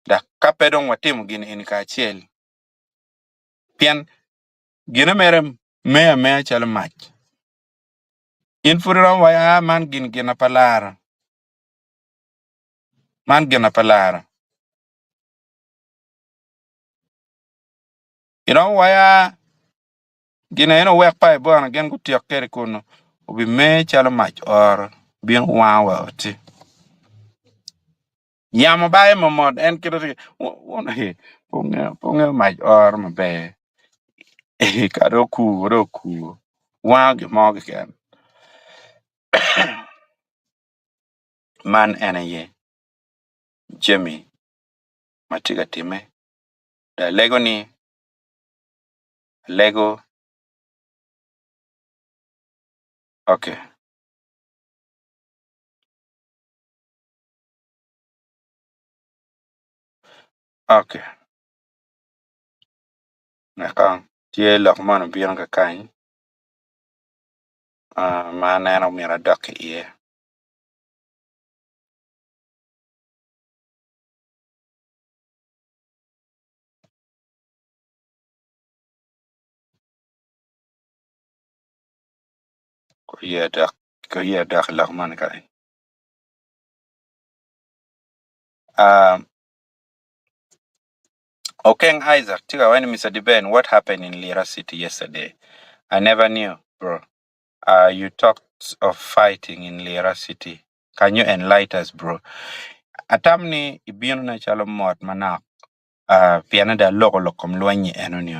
B: Dok ka pe dong watimo gin eni kacel, pien gine mere meo ameya calo mac, in pud iromo waco, 'Aa, man gin gina pa lara, man gina pa lara. Iromo waco, 'Aa, gin eno wek pa ibona gin gutyek kwede kunnu, obime calo mac oro, bino wango wa oti. Yamo bayo momot en kite tye pe ongeyo mac oro maber ka dong okur dong okur wango gin mo keken man en aye jami ma tye ka timme dong alego ni alego ok. Ok eka tye lok moni obino kakany ma aneno myero adok iye. Oye adok i lok moni kany. Okeng Isaac tye ka waco ni Mister Deben what happened in Lira city yesterday? I never knew bro. You talked of fighting in Lira city. Can you enlight us bro? Atam ni ibino nen calo mot manok pien ni dong aloko lok kom lweny-nyi eno-ni.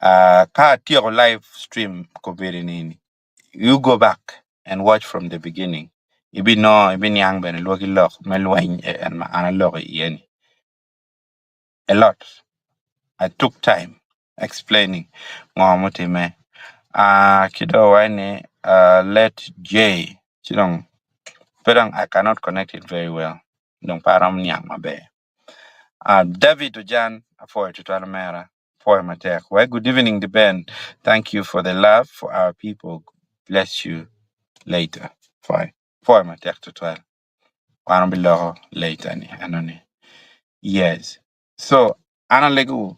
B: Ka atyeko live stream kombeddi ni You go back and watch from the beginning ibinongo ibiniang bene lwaki lok me lweny en ma an aloko iye ni. A lot. I took time explaining ngo mutime. Uh, ki dong waco ni uh, let J ci dong pe dong I cannot connect it very well. Dong pe aromo niang maber. Uh, David Ojan, apwoyo tutwal omera. Apwoyo matek. Well, good evening, the band. Thank you for the love for our people. Bless you later. Pwoyo. Pwoyo matek tutwal. Wan wabiloko later ni enoni. Yes. So, an alego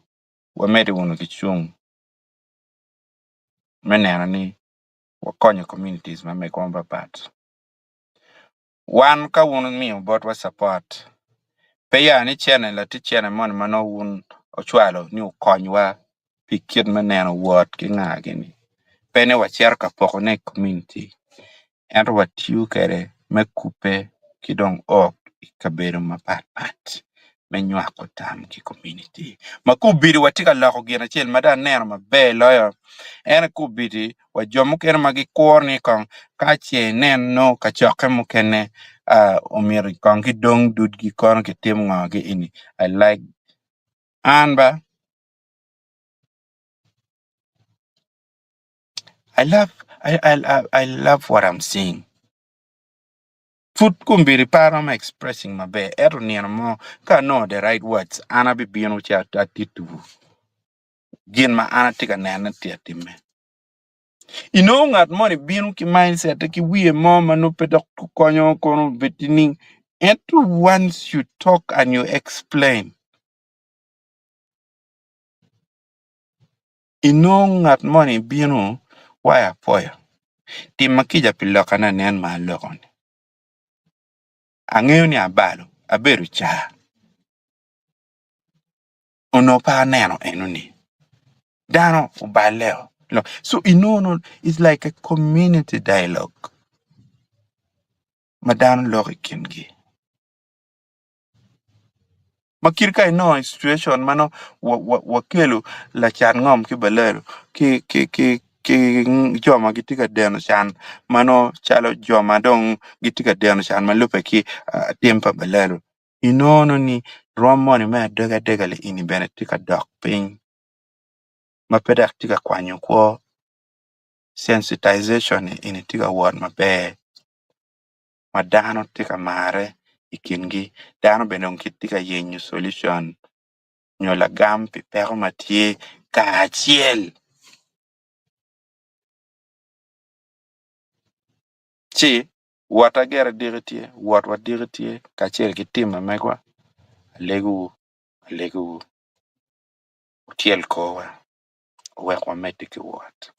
B: wamede wunu ki cung me neno ni wakonyo communities ma megwa mapat. Wan ka wun omiyo botwa support, pe ya ni cene latic cene moni ma nongo wun ocwalo ni okonywa pi kit me neno wot ki nga gini. Pe ni wacito ka pokone i community. Ento watiyo kwede me kubbe ki dong ok i kabedo mapatpat me nywako tam ki kominiti. Ma kubidi watye ka loko gin acel ma dong aneno maber loyo en aye kubidi wa jo mukene ma gikuro ni kong ka ce ineno kacokke mukene omyero kong gidong dudgi kono kitim ngo ki eni I like an ba I love I, I, I love what I'm seeing. Pud kombeddi pe aromo expressing maber ento nino mo ka anongo the right words an abibino ci atittiwu gin ma an atye ka nene tye atimme. Inongo ngat moni bino ki mindset ki wiye mo ma nongo pe dok konyo kono obed nining ento once you talk and you explain Inongo ngat moni bino wa i apwoyo, timma kica pi lokane anen ma aloko-ni. Angeyo ni abalo, abedo ca. Onongo pe aneno enoni. Dano oballe-o. So inongo it's like a community dialogue ma dano loko i kingi. Ma kit ka inongo i situation ma nongo wakelo lacat ngom ki balalo ki jo ma gitye ka deno can ma nongo calo jo ma dong gitye ka deno can ma lubbe ki tim pa balalo inongo ni rwom moni me adega adega eni bene tye ka dok piny ma pe dok tye ka kwanyo kwo sensitization eni tye ka wot maber. ma dano tye ka marre i kingi dano bene dong gitye ka yenyo solution nyo lagam pi peko ma tye kacel ci wotta gire diki tye wotwa diki tye kacel ki tim ma megwa alegowu alegowu wutyel korwa wuwek wamedde ki wot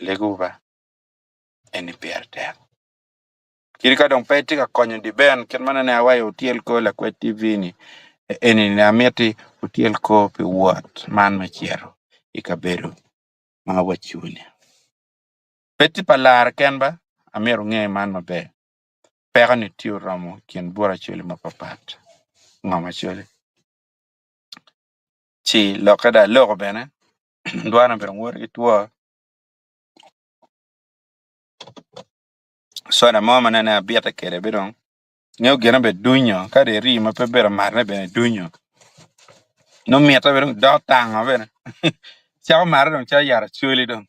B: alegowu ba. eni pire tek. Kadi ka dong pe itye ka konyo di ben kit ma nene awaco wutyel kor lakwed TV ni eni ni amiti wutyel kor pi wot man me cito i kabedo ma wacibo-ni. Pe tye pa lar keken ba, amyero wunge man maber. Peko-ni tye oromo i kin bur acoli mapapat. Ngom acoli. Ci lokke dong aloko bene, dwana obedo ngwor ki two. Soda mo ma nene abite kwede bene dong ngeyo gine bene dunyo ka dong iri ma pe bedo matne bene dunyo nongo mitte bene dong doko tango bene cako mate dong calo yat acholi dong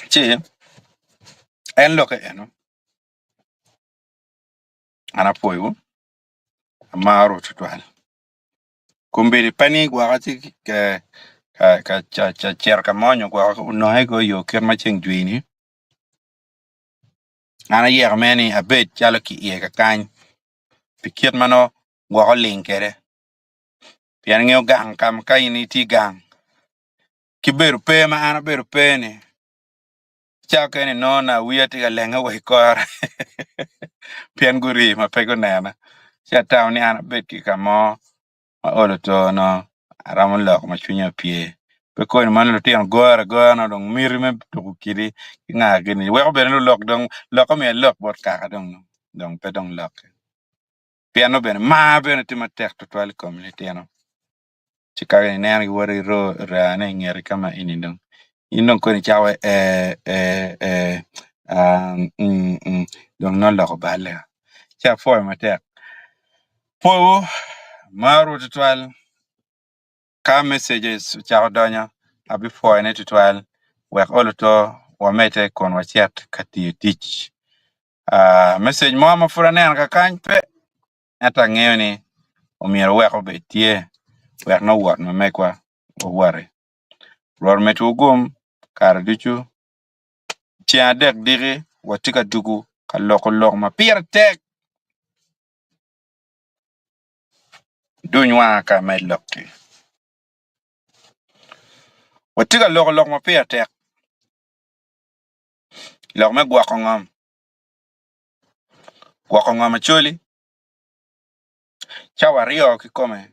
B: ci en lokke eno an apwoyowu amaro tutwal. Kombeddi pe ni gwoko ci ka cito ka mo nyo gwoko ononge go yo kit ma ceng jwi-ni an ayeko mere ni abed calo ki iye kakany pi kit ma nongo gwoko ling kwede pien ingeyo gang ka ma ka in itye gang ki bedo pe ma an abedo pe-ni Ca okene inongo na wiya tye ka lenge wa i kora pien guri ma pe gunena ci atamo ni an abed ki ka mo ma olo to nongo aromo lok ma cwinya opye pe koni ma nongo lutino goro agora nongo dong miti me tuko kidi ki nga gini weko bene lulok dong lokke myero alok bot kaka dong dong pe dong lokke pien nongo bene mar bene tye matek tutwal i kom litino. Ci ka ineno giwoto ki rane i ngeti ka ma eni dong in dong koni icako ee ee ee. Dong nongo lok oballe ci apwoyo matek. Pwowu marwu tutwal ka messages ocako donyo abipwoyone tutwal wek olo to wamedde kun wacit ka tiyo tic. Message mo ma pud aneno kakany pe ento angeyo ni omyero wek obed tye wek nongo wot ma megwa owoti. Rwot omedwu gum kare ducu. Ceng adek diki watye ka dwogo ka loko lok ma pire tek duny wanga ka med lok-ki. Watye ka loko lok ma pire tek, lok me gwoko ngom, gwoko ngom acholi cawa aryo kikome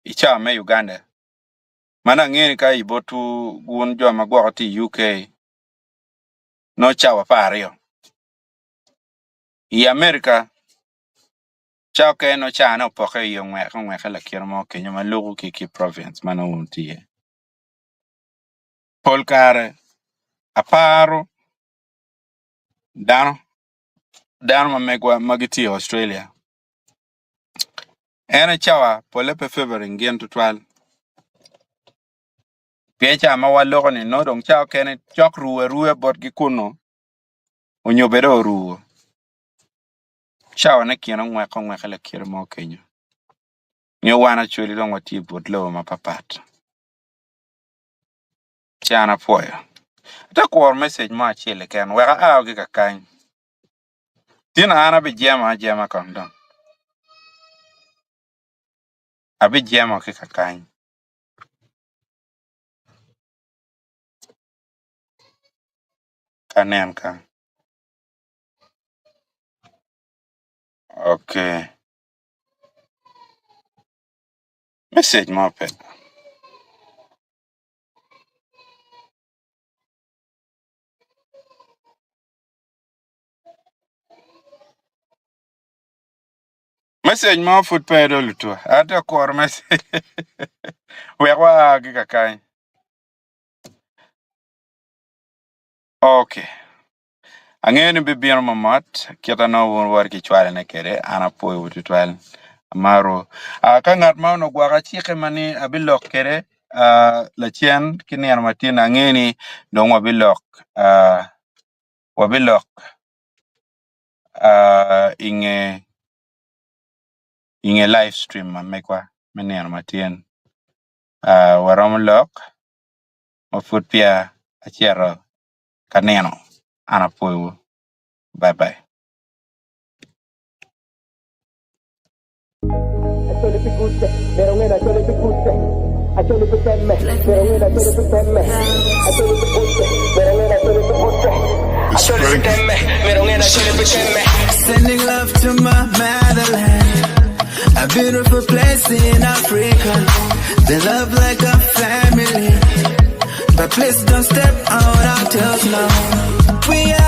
B: i cawa me Uganda. Man angeyo ni ka i botwu wun jo ma gwoko tye i UK nongo cawa 12. I America cawa okene nongo cawane opokke iye ongweke ongweke lakite mo kenyo ma luko ki ki province ma nongo wun wutye iye. Pol kare aparo dano dano ma megwa ma gitye i Australia En aye cawa polle pe favoring gin tutwal pien cawa ma waloko ni nongo dong cawa okene cok ruu aruya botgi kunu onyo bene oruo cawane kine ongweko ongweka lakite mo kenyo nyo wan acholi dong watye i but lobo mapapat ci an apwoyo ate kuro message mo acel keken wek aa ki kakany. Tin an abijemo ajema kong dong, abijemo ki kakany. Ka nen kany. Ok. Message mo pe. Message mo pud pe do lutua. Ate okuro message. Wek waa ki kakany. Okay. Angeyo ni bibino mamot kita nongo wun wot ki cwalone kwede an apwoyowu tutwal. Amaro. Ah, ka ngat ma onongo gwoko acikke ma ni abilok kwede ah, lacen ki nino ma tin angeyo ni dong wabilok ah, wabilok i nge live stream ma megwa me nino matin. Waromo lok ma pud peya acito ka nino. An apwoyowu. Bye bye.
C: Acholi pi kutte, myero onge ni acholi pi kutte. Acholi pi temme, myero onge ni acholi pi temme. Acholi pi kutte, myero onge ni acholi pi kutte. Acholi pi temme, myero onge ni acholi pi temme.
A: Sending love to my motherland, a beautiful place in Africa. They love like a family, but please don't step out of now. We are.